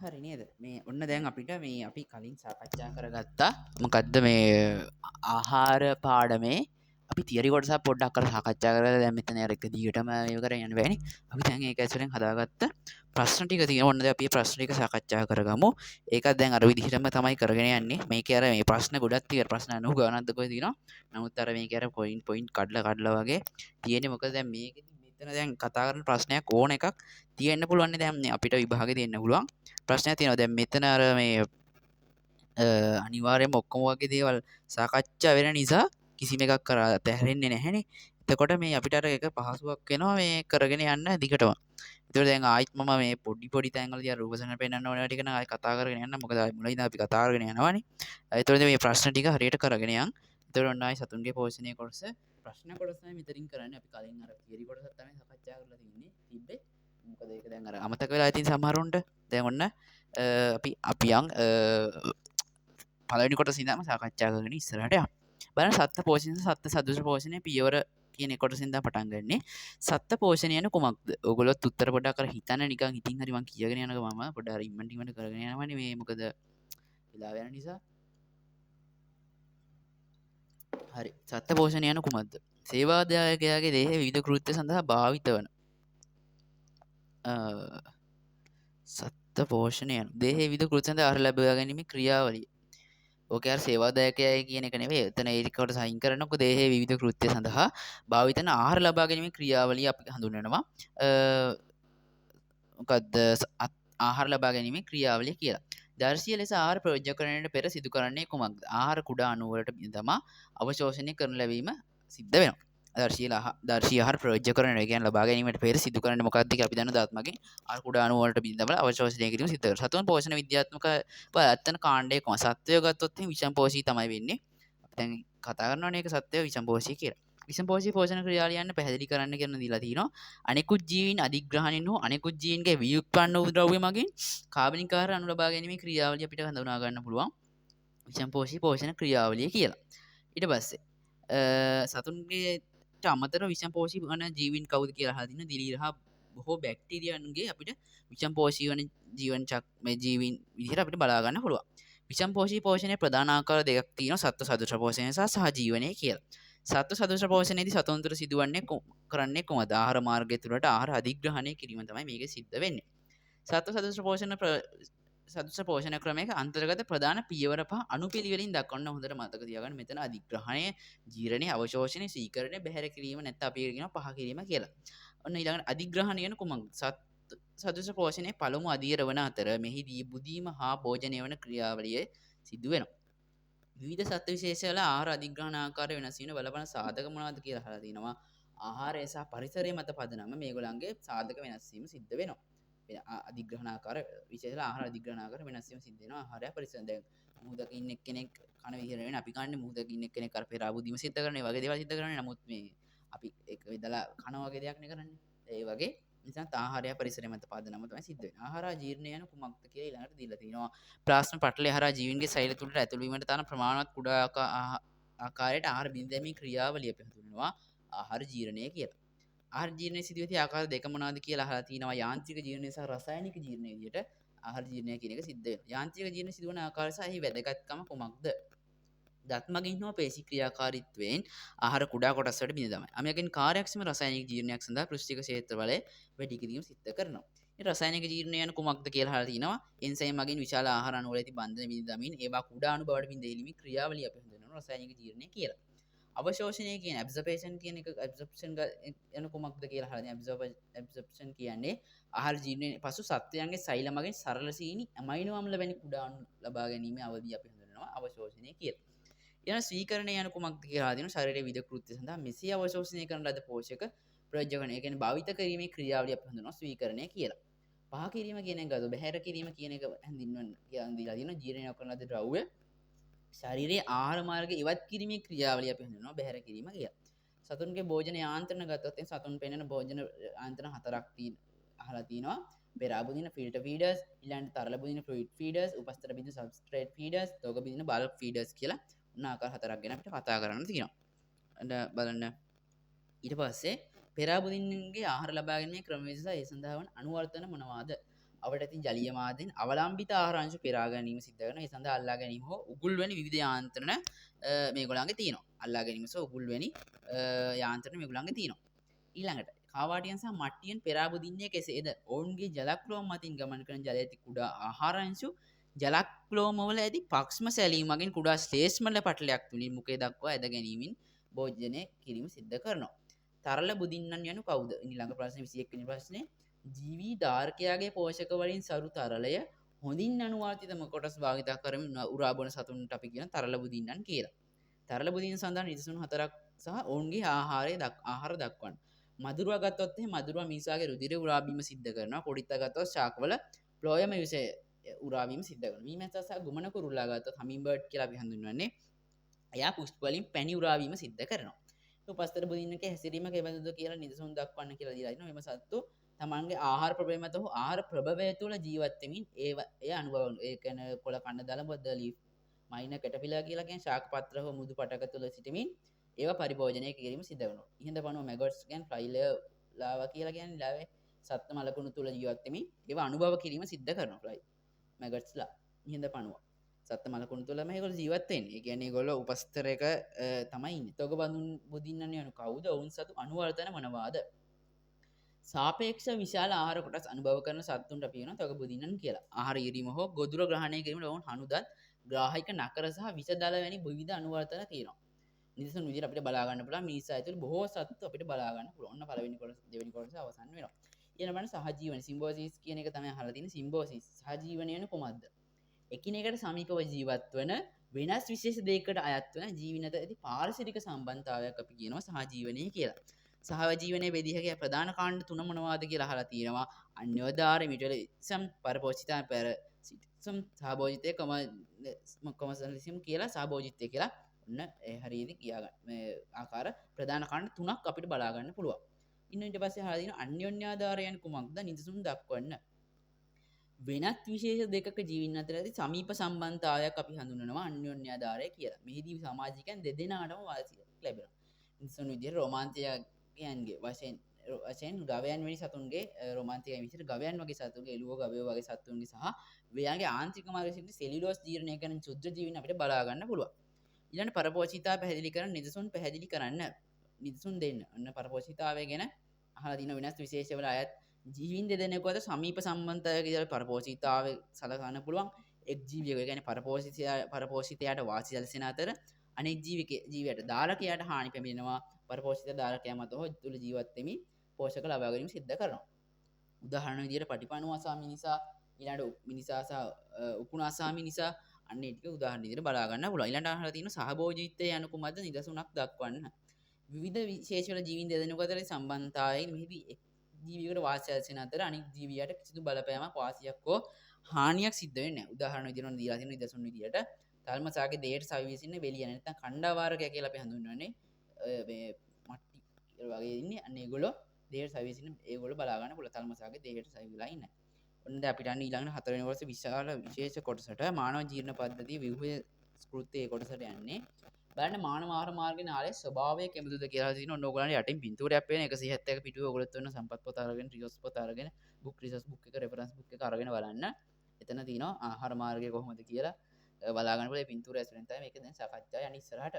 හරි නේද? මේ ඔන්න දැන් අපිට මේ අපි කලින් සාකච්ඡා කරගත්තා මොකද්ද මේ ආහාර පාඩමේ අපි තියරි කොටසක් පොඩ්ඩක් අර සාකච්ඡා කරලා දැන් මෙතන අර එක දිගටම මේව කරගෙන යන්න බෑනේ. අපි දැන් ඒක ඇසුරෙන් හදාගත්ත ප්‍රශ්න ටික තියෙනවා. ඔන්න දැන් අපි ප්‍රශ්න ටික සාකච්ඡා කරගමු. ඒකත් දැන් අර විදිහටම තමයි කරගෙන යන්නේ. මේකේ අර මේ ප්‍රශ්න ගොඩක් තියෙනවා. ප්‍රශ්න 90 ගණන්ද කොහෙද තියෙනවා. නමුත් අර මේකේ අර පොයින්ට් පොයින්ට් කඩලා කඩලා වගේ තියෙන්නේ. මොකද දැන් මේකෙදි මෙතන දැන් කතා කරන ප්‍රශ්නයක් ඕන එකක් තියෙන්න පුළුවන් නේ. දැන් අපිට විභාගෙ දෙන්න පුළුවන් ප්‍රශ්නයක් තියෙනවා. දැන් මෙතන අර මේ අනිවාර්යයෙන්ම ඔක්කොම වගේ දේවල් සාකච්ඡා වෙන නිසා කිසිම එකක් කර අතහැරෙන්නේ නැහැනේ. එතකොට මේ අපිට අර එක පහසුවක් වෙනවා මේ කරගෙන යන්න දිගටම. ඒතකොට දැන් ආයිත් මම මේ පොඩි පොඩි තැන්වලදී අර රූපසන පෙන්නන්න ඕන ටික නම් ආයි කතා කරගෙන යන්න. මොකද ආයි මුලින් ඉඳන් අපි කතා කරගෙන යනවානේ. ඒතකොට මේ ප්‍රශ්න ටික හරියට කරගෙන යන්. ඒතකොට ඔන්න ආයි සතුන්ගේ පෝෂණය කොටස ප්‍රශ්න කොටස තමයි මෙතනින් කරන්නේ. අපි කලින් අර තියරි කොටසක් තමයි සාකච්ඡා කරලා තින්නේ තිබ්බේ. මොකද ඒක දැන් අර අමතක වෙලා ඉතින් සමහරුන්ට. දැන් ඔන්න අපි අපි යන් පළවෙනි කොටස ඉඳන්ම සාකච්ඡා කරගෙන ඉස්සරහට යමු. බලන්න සත්ත්ව පෝෂණය සත්ත්ව සදෘශ පෝෂණය පියවර කියන කොටසින් ඉඳන් පටන් ගන්නෙ. සත්ත්ව පෝෂණය යන කුමක්ද? ඔයගොල්ලොත් උත්තර පොඩ්ඩක් අර හිතන්න නිකන් හිතින් හරි මං කියගෙන යනකම මම පොඩ්ඩක් අර ඉක්මනට ඉක්මනට කරගෙන යනවනේ මේ මොකද වෙලාව යන නිසා. හරි. සත්ත්ව පෝෂණය යන කුමක්ද? සේවාදායකයාගේ දේහයේ විවිධ කෘත්‍ය සඳහා භාවිත වන සත්ත්ව පෝෂණය යන දේහයේ විවිධ කෘත්‍ය සඳහා ආහාර ලබා ගැනීමේ ක්‍රියාවලිය. ඕකේ අර සේවාදායකයා කියන එක නෙවෙයි. එතන ඒ කොට සයින් කරනකො දේහයේ විවිධ කෘත්‍ය සඳහා භාවිත වන ආහාර ලබා ගැනීමේ ක්‍රියාවලිය අපි හඳුන්වනවා. මොකද්ද ආහාර ලබා ගැනීමේ ක්‍රියාවලිය කියලා. දර්ශීය ලෙස ආහාර ප්‍රයෝජන කරන්නට පෙර සිදු කරන්නේ කුමක්ද? ආහාර කුඩා අණු වලට තමා අවශෝෂණය කරනු ලැබීම සිද්ධ වෙනවා. දර්ශීය ආහාර ප්‍රයෝජන කරන ඒ කියන්නේ ලබා ගැනීමට පෙර සිදු කරන්නේ මොකක්ද කියලා අපි දන්න දාත් මගින් ආහාර කුඩා අණු වලට බිඳ දමලා අවශෝෂණය කිරීම සිද්ධ කරනවා. සතුන් පෝෂණ විද්‍යාත්මක ඇත්තන කාණ්ඩය කොහොමද? සත්වය ගත්තොත් එහෙනම් විෂමපෝෂී තමයි වෙන්නේ. අපි දැන් කතා කරනවනේ ඒක සත්වය විෂමපෝෂී කියලා. විෂමපෝෂී පෝෂණ ක්‍රියාවලිය යන්න පැහැදිලි කරන්න කියන දීලා තිනවා. අනෙකුත් ජීවීන් අධිග්‍රහණයෙන් හෝ අනෙකුත් ජීවීන්ගේ වියුත්පන්න වූ ද්‍රව්‍ය මගින් කාබනික ආහාර අණු ලබා ගැනීමේ ක්‍රියාවලිය අපිට හඳුනා ගන්න පුළුවන් විෂමපෝෂී පෝෂණ ක්‍රියාවලිය කියලා. ඊට පස්සේ සතුන්ගේ අමතරව විෂමපෝෂී වන ජීවීන් කවුද කියලා අහලා තිනවා. දිලීර හා බොහෝ බැක්ටීරියාන්ගේ අපිට විෂමපෝෂී වන ජීවන මේ ජීවීන් විදිහට අපිට බලා ගන්න පුළුවන්. විෂමපෝෂී පෝෂණයේ ප්‍රධාන ආකාර දෙකක් තියෙනවා. සත්ව සදෘශ පෝෂණය සහ සහජීවනය කියලා. සත්ව සදෘශ පෝෂණයේදී සතුන් තුළ සිදුවන්නේ කරන්නේ කොහොමද? ආහාර මාර්ගය තුළට ආහාර අධිග්‍රහණය කිරීම තමයි මේක සිද්ධ වෙන්නේ. සත්ව සදෘශ පෝෂණ සදෘශ පෝෂණ ක්‍රමයක අන්තර්ගත ප්‍රධාන පියවර පහ අනුපිළිවෙලින් දක්වන්න හොඳට මතක තියාගන්න. මෙතන අධිග්‍රහණය, ජීර්ණය, අවශෝෂණය, ස්වීකරණය, බැහැර කිරීම නැත්නම් අපි කියනවා පහ කිරීම කියලා. ඔන්න ඊළඟට අධිග්‍රහණය යන කුමක්ද? සත්ව සදෘශ පෝෂණයේ පළමු අදියර වන අතර මෙහිදී බුදීම හා භෝජනය වන ක්‍රියාවලිය සිදු වෙනවා. විවිධ සත්ව විශේෂවල ආහාර අධිග්‍රහණ ආකාරය වෙනස් වීම බලපාන සාධක මොනවද කියලා අහලා තිනවා. ආහාරය සහ පරිසරය මත පදනම මේගොල්ලන්ගේ සාධක වෙනස් වීම සිද්ධ වෙනවා. අධිග්‍රහණ ආකාර විශේෂ ආහාර අධිග්‍රහණ ආකාර වෙනස් වීම සිද්ධ වෙනවා. ආහාරය පරිසරය දැන් මුහුදක ඉන්න එක්කෙනෙක් කන විදිහට නෙවෙයි අපි කන්නේ. මුහුදක ඉන්න එක්කෙනෙක් අර පෙර ආපු සිද්ධ කරන ඒ වගේ දේවල් සිද්ධ කරන්නේ. නමුත් මේ අපි ඒක විදලා කන වගේ දෙයක් නේ කරන්නේ. ඒ වගේ නිසා ආහාරය පරිසරය මත පදනම තමයි සිද්ධ වෙන්නේ. ආහාර ජීර්ණය යන කුමක්ද කියලා ඊළඟට දීලා තිනවා. ප්ලාස්මා පටලය හරහා ජීවීන්ගේ සෛල තුළට ඇතුළු වීමට තරම් ප්‍රමාණවත් කුඩා ආකාරයට ආහාර බිඳ දැමීමේ ක්‍රියාවලිය අපි හඳුන්වනවා ආහාර ජීර්ණය කියලා. ආහාර ජීර්ණය සිදුව ඇති ආකාර දෙක මොනවාද කියලා අහලා තිනවා. යාන්ත්‍රික ජීර්ණය සහ රසායනික ජීර්ණය විදිහට ආහාර ජීර්ණය කියන එක සිද්ධ වෙනවා. යාන්ත්‍රික ජීර්ණය සිදුවන ආකාරය සහ එහි වැදගත්කම කුමක්ද? දත් මගින් හෝ පේශි ක්‍රියාකාරීත්වයෙන් ආහාර කුඩා කොටස් වලට බිඳ දමයි. අමයකින් කාර්යක්ෂම රසායනික ජීර්ණයක් සඳහා පෘෂ්ඨික ක්ෂේත්‍රවලය වැඩි කිරීම සිද්ධ කරනවා. මේ රසායනික ජීර්ණය යන කුමක්ද කියලා අහලා තිනවා. එන්සයිම් මගින් විශාල ආහාර අණු වල ඇති බන්ධන බිඳ දමින් ඒවා කුඩා අණු බවට බිඳ හෙලීමේ ක්‍රියාවලිය අපි හඳුන්වනවා රසායනික ජීර්ණය කියලා. අවශෝෂණය කියන ඇබ්සර්පේෂන් කියන එක ඇබ්සර්ප්ෂන් යන කුමක්ද කියලා අහලා තියෙනවා. ඇබ්සර්ප්ෂන් කියන්නේ ආහාර ජීර්ණයෙන් පසු සත්වයන්ගේ සෛල මගින් සරල සීනි ඇමයිනෝ අම්ල වැනි කුඩා අණු ලබා ගැනීමේ අවධිය අපි හඳුන්වනවා අවශෝෂණය කියලා. ඊළඟ ස්වීකරණය යන කුමක්ද කියලා අහලා තියෙනවා. ශරීරයේ විවිධ කෘත්‍ය සඳහා මෙසේ අවශෝෂණය කරන ලද පෝෂක ප්‍රයෝජන, ඒ කියන්නේ භාවිත කිරීමේ ක්‍රියාවලිය අපි හඳුන්වනවා ස්වීකරණය කියලා. පහ කිරීම කියන එක ගත්තොත් බැහැර කිරීම කියන එක හැඳින්වන්න කියලා දීලා තියෙනවා. ජීර්ණය නොකරන ලද ද්‍රව්‍ය ශරීරයේ ආහාර මාර්ග ඉවත් කිරීමේ ක්‍රියාවලිය අපි හඳුන්වනවා බැහැර කිරීම කියලා. සතුන්ගේ භෝජන යාන්ත්‍රණ ගත්තොත් එම් සතුන් පෙනෙන භෝජන යාන්ත්‍රණ හතරක් අහලා තිනවා. පෙර ආපු දින ෆිල්ටර් ෆීඩර්ස්, ඊළඟට තරල බුදින ෆ්ලුයිඩ් ෆීඩර්ස්, උපස්තර බිඳින සබ්ස්ට්‍රේට් ෆීඩර්ස්, තොග බිඳින බල්ක් ෆීඩර්ස් කියලා ඔන්න ආකාර හතරක් ගැන අපිට කතා කරන්න තියෙනවා. බලන්න. ඊට පස්සේ පෙර ආපු දිනගේ ආහාර ලබා ගැනීමේ ක්‍රමවේද සහ ඒ සඳහා වන අනුවර්තන මොනවාද? අවට ඇති ජලීය මාධ්‍යයෙන් අවලම්බිත ආහාර අංශ පෙරා ගැනීම සිද්ධ කරනවා. ඒ සඳහා අල්ලා ගැනීම හෝ උගුල් වැනි විවිධ යාන්ත්‍රණ මේගොල්ලන්ගේ තියෙනවා. අල්ලා ගැනීම සහ උගුල් වැනි යාන්ත්‍රණ මේගොල්ලන්ගේ තියෙනවා. ඊළඟට කාවාටියන් සහ මට්ටියන් පෙරා බුදින්නේ කෙසේද? ඔවුන්ගේ ජලක්ලෝම මතින් ගමන් කරන ජලයේ ඇති කුඩා ආහාර අංශු ජලක්ලෝමවල ඇති පක්ෂ්ම සැලීම මගින් කුඩා ශ්ලේෂ්මල පටලයක් තුලින් මුඛය දක්වා ඇද ගැනීමෙන් භෝජනය කිරීම සිද්ධ කරනවා. තරල බුදින්නන් යනු කවුද? ඊළඟ ප්‍රශ්නේ 21 වෙනි ප්‍රශ්නේ. ජීවී දාරකයාගේ පෝෂක වලින් සරු තරලය හොඳින් අනුවර්තිතම කොටස් භාවිතා කරමින් උරා බොන සතුන්ට අපි කියන තරල බුදින්නන් කියලා. තරල බුදින්න සඳහා නිදසුන් 4ක් සහ ඔවුන්ගේ ආහාර දක්වන්න. මදුරුවා ගත්තොත් එහෙම මදුරුවා මිනිසාගේ රුධිරය උරා බීම සිද්ධ කරනවා. කොඩිත්තා ගත්තොත් ශාකවල ෆ්ලෝයම විෂය උරා බීම සිද්ධ කරනවා. මීමැස්සා සහ ගුමන කුරුල්ලා ගත්තොත් හමින් බර්ඩ් කියලා අපි හඳුන්වන්නේ. එයා පුෂ්ප වලින් පැණි උරා බීම සිද්ධ කරනවා. උපස්තර බුදින්නක හැසිරීම කෙබඳුද කියලා නිදසුන් දක්වන්න කියලා දීලා ඉන්නවා. මෙම සත්තු තමන්ගේ ආහාර ප්‍රභවය මත හෝ ආහාර ප්‍රභවය තුළ ජීවත් වෙමින් එය අනුභව කරනවා. ඒ කියන්නේ කොළ කන්න දලබොද්ද ලීෆ් මයින කැටපිලා කියලා කියන්නේ ශාක පත්‍ර හෝ මුදු පටක තුළ සිටමින් ඒවා පරිභෝජනය කිරීම සිද්ධ කරනවා. ඉහඳ පණුව මැගොට්ස් කියන්නේ ෆ්ලයිල ලාවා කියලා කියන්නේ ලාවේ සත්ත්ව මලකුණු තුළ ජීවත් වෙමින් ඒවා අනුභව කිරීම සිද්ධ කරනවා. ෆ්ලයි මැගොට්ස්ලා ඉහඳ පණුව සත්ත්ව මලකුණු තුළම ඒගොල්ලෝ ජීවත් වෙන්නේ. ඒ කියන්නේ ඒගොල්ලෝ උපස්තරයක තමයි ඉන්නේ. තොග බඳුන් බුදින්නන් යනු කවුද? ඔවුන් සතු අනුවර්තන මොනවාද? සාපේක්ෂ විශාල ආහාර කොටස් අනුභව කරන සත්තුන්ට අපි කියනවා තොග බුදින්නන් කියලා. ආහාර ඉරීම හෝ ගොදුර ග්‍රහණය කිරීමට ඔවුන් හනුදත් ග්‍රාහික නකර සහ විෂ දල වැනි විවිධ අනුවර්තන තියෙනවා. නිදසුන් විදිහට අපිට බලා ගන්න පුළුවන් මිනිසා ඇතුළු බොහෝ සත්තු අපිට බලා ගන්න පුළුවන්. ඔන්න පළවෙනි කොටස දෙවෙනි කොටස අවසන් වෙනවා. ඊළඟ බලන්න සහජීවන සිම්බෝසිස් කියන එක තමයි අහලා තියෙන්නේ. සිම්බෝසිස් සහජීවනය යනු කොමක්ද? එකිනෙකට සමීපව ජීවත් වන වෙනස් විශේෂ දෙයකට අයත් වන ජීවිත අතර ඇති පාරිසරික සම්බන්ධතාවයක් අපි කියනවා සහජීවනය කියලා. සහජීවනයේ බෙදිය හැකි ප්‍රධාන කාණ්ඩ තුන මොනවාද කියලා අහලා තියෙනවා. අන්‍යෝදාර මියුචුවලිසම් පරපෝෂිතා පැරසිටිසම් සහභෝජිතය කොමර්ෂලිසම් කියලා සහභෝජිත්වය කියලා ඔන්න ඒ හරියදී කියා ගන්න. මේ ආකාර ප්‍රධාන කාණ්ඩ තුනක් අපිට බලා ගන්න පුළුවන්. ඊට පස්සේ අහලා තියෙනවා අන්‍යෝන්‍යාධාරයන් කුමක්ද නිදසුන් දක්වන්න. වෙනත් විශේෂ දෙකක ජීවීන් අතර ඇති සමීප සම්බන්ධතාවයක් අපි හඳුන්වනවා අන්‍යෝන්‍යාධාරය කියලා. මෙහිදී සමාජිකයන් දෙදෙනාටම වාසියක් ලැබෙනවා. නිදසුන් විදිහට රෝමාන්තිකයන්ගේ වශයෙන් ගවයන් වැනි සතුන්ගේ රෝමාන්තිකයන් විදිහට ගවයන් වගේ සතුන්ගේ එළුවෝ ගවයෝ වගේ සතුන්ගේ සහ මෙයාගේ ආන්ත්‍රික මාර්ගයේ සිටින සෙලියුලෝස් ජීර්ණය කරන ක්ෂුද්‍ර ජීවීන් අපිට බලා ගන්න පුළුවන්. ඊළඟ පරපෝෂිතා පැහැදිලි කරන නිදසුන් පැහැදිලි කරන්න. නිදසුන් දෙන්න. ඔන්න පරපෝෂිතාවය ගැන අහලා තියෙන වෙනස් විශේෂවල අයත් ජීවීන් දෙදෙනෙකු අතර සමීප සම්බන්ධතාවය කියලා පරපෝෂිතාවය සලකන්න පුළුවන්. එක් ජීවියෙකු, ඒ කියන්නේ පරපෝෂිතයාට වාසි සැලසෙන අතර අනෙක් ජීවියට දාරකයාට හානි පැමිණෙනවා. පරපෝෂිත දාරකයා මත හෝ තුල ජීවත් වෙමින් පෝෂක ලබා ගැනීම සිද්ධ කරනවා. උදාහරණ විදියට පටිපණු අසා මිනිසා, ඊළඟට මිනිසා සහ උකුණ අසා මිනිසා, අන්න ඒ ටික උදාහරණ විදියට බලා ගන්න පුළුවන්. ඊළඟට අහලා තියෙනවා සහභෝජීත්වය යනු කුමක්ද නිදසුනක් දක්වන්න. විවිධ විශේෂවල ජීවීන් දෙදෙනෙකු අතර සම්බන්ධතාවයෙන් මෙහිදී එක් ජීවියෙකුට වාසි සැලසෙන අතර අනෙක් ජීවියාට කිසිදු බලපෑමක් වාසියක් හෝ හානියක් සිද්ධ වෙන්නේ නැහැ. උදාහරණ විදියට ඔන්න දීලා තියෙන නිදසුන් විදියට තල්මසාගේ දේහයට සවි විසින්න වෙලිය නැත්නම් කණ්ඩාවාරකයා කියලා අපි හඳුන්වන්නේ මේ මට්ටි වගේ ඉන්නේ. අන්න ඒගොල්ලෝ දේහයට සවි විසින්න ඒගොල්ලෝ බලා ගන්න පුළුවන්. තල්මසාගේ දේහයට සවි වෙලා ඉන්නේ. ඔන්න දැන් අපිට යන්නේ ඊළඟට හතරවෙනි කොටස විශාල විශේෂ කොටසට මානව ජීර්ණ පද්ධතිය ව්‍යුහය ස්කෘත්‍යයේ කොටසට යන්නේ. බලන්න මානව ආහාර මාර්ගයේ නාලයේ ස්වභාවය කෙබඳුද කියලා තියෙනවා. ඔන්න ඔයගොල්ලන්ට යටින් පින්තූරයක් පේන 171 පිටුවේ ඔයගොල්ලොත් වෙන සම්පත් පොත අරගෙන රිසෝස් පොත අරගෙන බුක් රිසෝස් බුක් එක රෙෆරන්ස් බුක් එක අරගෙන බලන්න. එතන තියෙනවා ආහාර මාර්ගය කොහොමද කියලා බලා ගන්න පුළුවන්. මේ පින්තූරය ඇසුරෙන් තමයි මේක දැන් සාකච්ඡා යන්නේ ඉස්සරහට.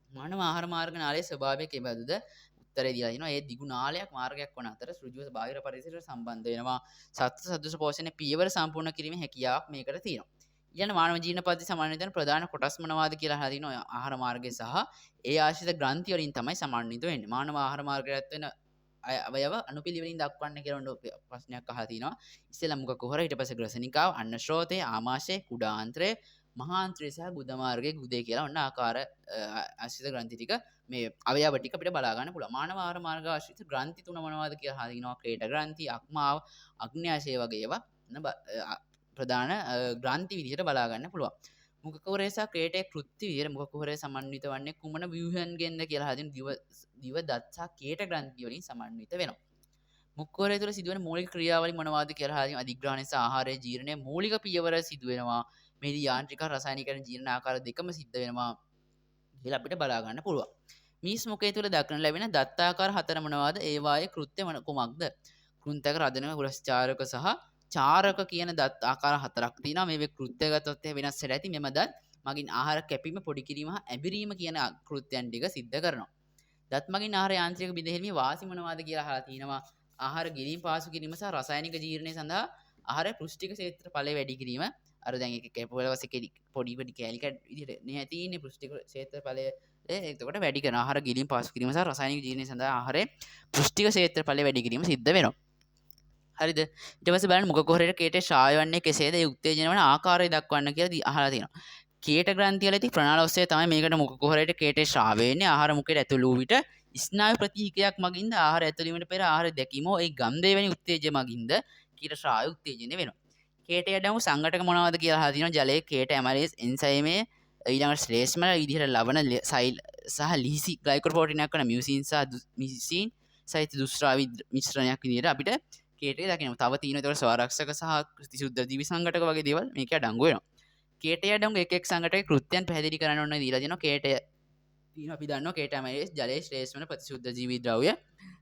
මානව ආහාර මාර්ග නාලයේ ස්වභාවය කෙබඳුද? උත්තරේ දීලා තිනවා. ඒ දිගු නාලයක් මාර්ගයක් වන අතර ඍජුව බාහිර පරිසරයට සම්බන්ධ වෙනවා. සත්ව සදෘශ පෝෂණය පියවර සම්පූර්ණ කිරීමේ හැකියාවක් මේකට තියෙනවා. ඊළඟ මානව ජීර්ණ පද්ධති සමන්විත වන ප්‍රධාන කොටස් මොනවාද කියලා අහලා තිනවා. ආහාර මාර්ගය සහ ඒ ආශ්‍රිත ග්‍රන්ථි වලින් තමයි සමන්විත වෙන්නේ. මානව ආහාර මාර්ගයට වෙන අවයව අනුපිළිවෙලින් දක්වන්න කියලා ඔන්න ප්‍රශ්නයක් අහලා තිනවා. ඉස්සෙල්ලා මුඛ කුහර, ඊට පස්සේ ග්‍රසනිකාව, අන්න ශ්‍රෝතය, ආමාශය, කුඩාන්ත්‍රය, මහාන්ත්‍රය සහ ගුද මාර්ගයේ ගුදේ කියලා ඔන්න ආකාර ආශ්‍රිත ග්‍රන්ථි ටික මේ අවයව ටික අපිට බලා ගන්න පුළුවන්. මානව ආහාර මාර්ග ආශ්‍රිත ග්‍රන්ථි තුන මොනවාද කියලා අහලා තිනවා. ක්‍රේට ග්‍රන්ථි, අක්මාව, අග්න්‍යාශය වගේ ඒවා ප්‍රධාන ග්‍රන්ථි විදිහට බලා ගන්න පුළුවන්. මුඛ කුහරය සහ ක්‍රේටයේ කෘත්‍ය විදිහට මුඛ කුහරය සමන්විත වන්නේ කුමන ව්‍යුහයන්ගෙන්ද කියලා අහලා තිනවා. දිව දත් සහ කේට ග්‍රන්ථි වලින් සමන්විත වෙනවා. මුඛ කුහරය තුළ සිදුවන මූලික ක්‍රියාවලින් මොනවාද කියලා අහලා තිනවා. අධිග්‍රහණය සහ ආහාරයේ ජීර්ණය මූලික පියවර සිදු වෙනවා. මෙහිදී යාන්ත්‍රික රසායනික ජීර්ණ ආකාර දෙකම සිද්ධ වෙනවා කියලා අපිට බලා ගන්න පුළුවන්. මිනිස් මුඛය තුළ දක්නට ලැබෙන දත් ආකාර හතර මොනවාද? ඒවායේ කෘත්‍ය කුමක්ද? කෘන්තක, රදනක, හුරස්චාරක සහ චාරක කියන දත් ආකාර හතරක් තියෙනවා. මේ කෘත්‍ය ගත්තොත් එහෙම වෙනස් වෙලා ඇති. මෙම දත් මගින් ආහාර කැපීම, පොඩි කිරීම හා ඇඹිරීම කියන කෘත්‍යයන් ටික සිද්ධ කරනවා. දත් මගින් ආහාර යාන්ත්‍රික බිඳ වාසි මොනවාද කියලා අහලා තිනවා. ආහාර ගිලීම් පාසු කිරීම සහ රසායනික ජීර්ණය සඳහා ආහාර පෘෂ්ඨික ක්ෂේත්‍ර ඵලය වැඩි කිරීම. අර දැන් ඒක කැපුවල පස්සේ කෙලි පොඩි පොඩි කෑලි කැඩ විදිහට නේ තියෙන්නේ පෘෂ්ඨික ක්ෂේත්‍ර ඵලය එතකොට වැඩි කරන ආහාර ගිලීම් පාසු කිරීම සහ රසායනික ජීර්ණය සඳහා ආහාරයේ පෘෂ්ඨික ක්ෂේත්‍ර ඵලය වැඩි කිරීම සිද්ධ වෙනවා. හරිද? ඊට පස්සේ බලන්න මුඛ කුහරයට කේටේ ශ්‍රාව්‍ය වන්නේ කෙසේද? ඒ උත්තේජන වන ආකාරය දක්වන්න කියලා අහලා තියෙනවා. කේට ග්‍රන්ථිය වල ඇති ප්‍රණාල ඔස්සේ තමයි මේකට මුඛ කුහරයට කේටේ ශ්‍රාව්‍ය වෙන්නේ. ආහාර මුඛයට ඇතුළු වූ විට ස්නායු ප්‍රතීකයක් මගින්ද ආහාර ඇතුළු වීමට පෙර ආහාර දැකීම හෝ ඒ ගන්ධය වැනි උත්තේජන මගින්ද කීට ශ්‍රාව්‍ය උත්තේජනය වෙනවා. කේටේ අඩංගු සංඝටක මොනවද කියලා අහලා තියෙනවා. ජලයේ කේට ඇමයිලේස් එන්සයිමේ ඊළඟට ශ්ලේෂ්ම විදිහට ලවණ සයිල් සහ ලිහිසි ග්ලයිකෝප්‍රෝටීනයක් වන මියුසින් සහ මිසින් සහිත දුෂ්ද්‍රව්‍ය මිශ්‍රණයක් විදිහට අපිට කේටේ දකිනවා. තව තියෙනවා ඒතකොට ස්වරක්ෂක සහ ප්‍රතිශුද්ධ ජීවි සංඝටක වගේ දේවල් මේකේ අඩංගු වෙනවා. කේටේ අඩංගු එක එක් සංඝටකයේ කෘත්‍යයන් පැහැදිලි කරන්න ඕන දීලා තියෙනවා. කේටය තියෙනවා අපි දන්නවා කේට ඇමයිලේස් ජලයේ ශ්ලේෂ්ම ප්‍රතිශුද්ධ ජීවි ද්‍රව්‍ය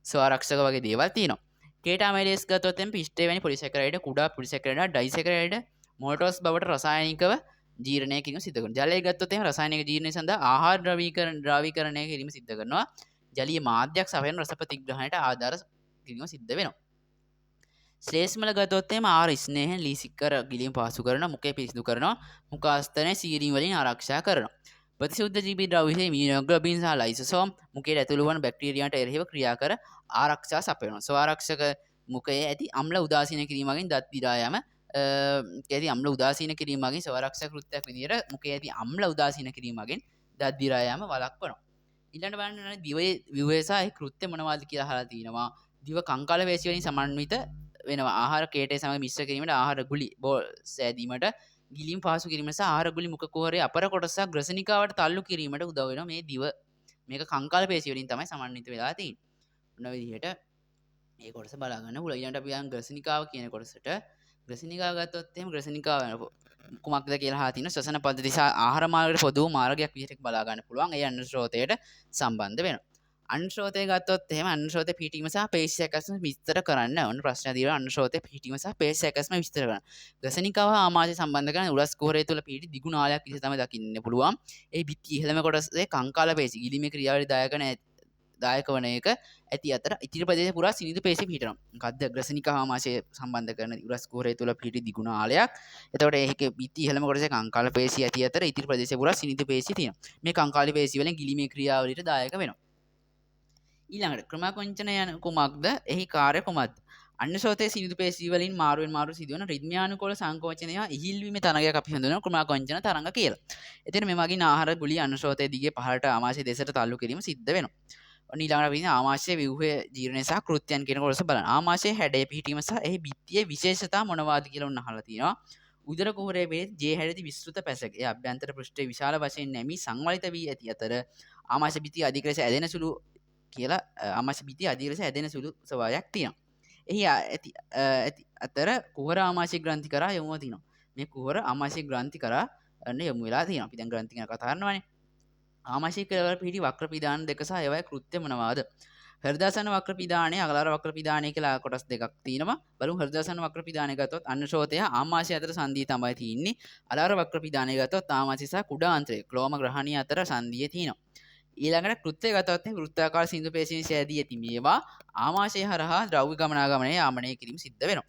ස්වරක්ෂක වගේ දේවල් තියෙනවා. කේට ඇමයිලේස් ගත්තොත් එම් පිෂ්ඨය වැනි පොලිසැකරයිඩ් කුඩා පොලිසැකරයිඩ් ඩයිසැකරයිඩ් මොල්ටෝස් බවට රසායනිකව ජීර්ණය කිරීම සිද්ධ කරනවා. ජලය ගත්තොත් එහෙම රසායනික ජීර්ණය සඳහා ආහාර ද්‍රවීකරණය කිරීම සිද්ධ කරනවා. ජලීය මාධ්‍යයක් සපයන රස ප්‍රතිග්‍රහණයට ආධාර කිරීම සිද්ධ වෙනවා. ශ්ලේෂ්මල ගත්තොත් එහෙම ආහාර ස්නේහයෙන් ලීසි කර ගිලීම පහසු කරනවා, මුඛය පිරිසිදු කරනවා, මුඛාස්තරණය සීරීම වලින් ආරක්ෂා කරනවා. ප්‍රතිශුද්ධ ජීවි ද්‍රව්‍ය ඉමියුනෝග්ලොබින් සහ ලයිසෝසෝම් මුඛයට ඇතුළු වන බැක්ටීරියාන්ට එරෙහිව ක්‍රියා කර ආරක්ෂා සපයනවා. ස්වාරක්ෂක මුඛයේ ඇති අම්ල උදාසීන කිරීම මගින් දත් දිරා යාම ඇති අම්ල උදාසීන කිරීම මගින් ස්වාරක්ෂක කෘත්‍යයක් විදියට මුඛයේ ඇති අම්ල උදාසීන කිරීම මගින් දත් දිරා යාම වළක්වනවා. ඊළඟට බලන්න ඕනේ දිවේ ව්‍යුහය සහ ඒ කෘත්‍ය මොනවද කියලා අහලා තිනවා. දිව කංකාල වේශි වලින් සමන්විත වෙනවා. ආහාර කේටය සමග මිශ්‍ර කිරීමට ආහාර ගුලි බෝල් සෑදීමට ගිලීම් පහසු කිරීම සහ ආහාර ගුලි මුඛ කුහරයේ අපර කොටසක් ග්‍රසනිකාවට තල්ලු කිරීමට උදව් වෙනවා මේ දිව. මේක කංකාල පේශි වලින් තමයි සමන්විත වෙලා තියෙන්නේ. ඔන්න විදිහට මේ කොටස බලා ගන්න පුළුවන්. ඊළඟට අපි යන් ග්‍රසනිකාව කියන කොටසට. ග්‍රසනිකාව ගත්තොත් එහෙම ග්‍රසනිකාව කුමක්ද කියලා අහලා තිනවා. ශ්වසන පද්ධති සහ ආහාර මාර්ගයට පොදු මාර්ගයක් විදිහට බලා ගන්න පුළුවන්. ඒ අන්න ස්රෝතයට සම්බන්ධ වෙනවා. අන්න ස්රෝතය ගත්තොත් එහෙම අන්න ස්රෝතය පිහිටීම සහ පේශි සැකස්ම විස්තර කරන්න. ඔන්න ප්‍රශ්න දීලා අන්න ස්රෝතය පිහිටීම සහ පේශි සැකස්ම විස්තර කරන්න. ග්‍රසනිකාව ආමාශය සම්බන්ධ කරන උරස් කුහරය තුළ පිහිටි දිගු නාලයක් විදිහට තමයි දකින්න පුළුවන්. ඒ බිත්ති ඉහළම කොටසේ කංකාල පේශි ගිලීමේ ක්‍රියාවලිය දායක වන එක ඇති අතර ඉතිරි ප්‍රදේශ පුරා සිනිඳු පේශි පිහිටනවා. මොකද්ද ග්‍රසනිකාව ආමාශය සම්බන්ධ කරන උරස් කුහරය තුළ පිහිටි දිගු නාලයක්. එතකොට ඒකේ බිත්ති ඉහළම කොටසේ කංකාල පේශි ඇති අතර ඉතිරි ප්‍රදේශ පුරා සිනිඳු පේශි තියෙනවා. මේ කංකාල පේශි වලින් ගිලීමේ ක්‍රියාවලියට දායක වෙනවා. ඊළඟට ක්‍රමකංචන යන කුමක්ද? එහි කාර්ය කුමක්ද? අන්න ශ්‍රෝතයේ සිනිඳු පේශි වලින් මාරුවෙන් මාරු සිදුවන රිද්මයානුකූල සංකෝචනය හා ඉහිල්වීමේ තරඟයක් අපි හඳුන්වනවා ක්‍රමකංචන තරඟ කියලා. එතන මේ මගින් ආහාර ගුලි අන්න ශ්‍රෝතයේ දිගේ පහළට ආමාශය දෙසට තල්ලු කිරීම සිද්ධ වෙනවා. ඔන්න ඊළඟට අපි ඉන්නේ ආමාශයේ ව්‍යුහය ජීර්ණය සහ කෘත්‍යයන් කියන කොටස බලන්න. ආමාශයේ හැඩය පිහිටීම සහ එහි බිත්තියේ විශේෂතා මොනවාද කියලා ඔන්න අහලා තියෙනවා. උදර කුහරයේ මේ ජේ හැඩති විස්තෘත පැසක. ඒ අභ්‍යන්තර පෘෂ්ඨයේ විශාල වශයෙන් නැමී සංවලිත වී ඇති අතර ආමාශ බිත්තිය අධික ලෙස ඇදෙන සුළු කියලා ආමාශ බිත්තිය අධික ලෙස ඇදෙන සුළු ස්වභාවයක් තියෙනවා. එහි ඇති අතර කුහර ආමාශය ග්‍රන්ථි කරා යොමුව තිනවා. මේ කුහර ආමාශය ග්‍රන්ථි කරා අන්න යොමු වෙලා තියෙනවා. අපි දැන් ග්‍රන්ථි ගැන කතා කරනවානේ. ආමාශය කෙළවර පිහිටි වක්‍ර පිදාන දෙක සහ ඒවායේ කෘත්‍ය මොනවාද? හෘදයාසන්න වක්‍ර පිදානය, අගලාර වක්‍ර පිදානය කියලා කොටස් දෙකක් තියෙනවා. බලමු හෘදයාසන්න වක්‍ර පිදානය ගත්තොත් අන්න ශ්‍රෝතය ආමාශය අතර සංධිය තමයි තියෙන්නේ. අලාර වක්‍ර පිදානය ගත්තොත් ආමාශය සහ කුඩා ආන්ත්‍රය ක්ලෝම ග්‍රහණිය අතර සංධිය තියෙනවා. ඊළඟට කෘත්‍ය ගත්තොත් මේ වෘත්තාකාර සිඳු පේශීන් සෑදී ඇති මේවා ආමාශය හරහා ද්‍රව්‍ය ගමනාගමනය යාමනය කිරීම සිද්ධ වෙනවා.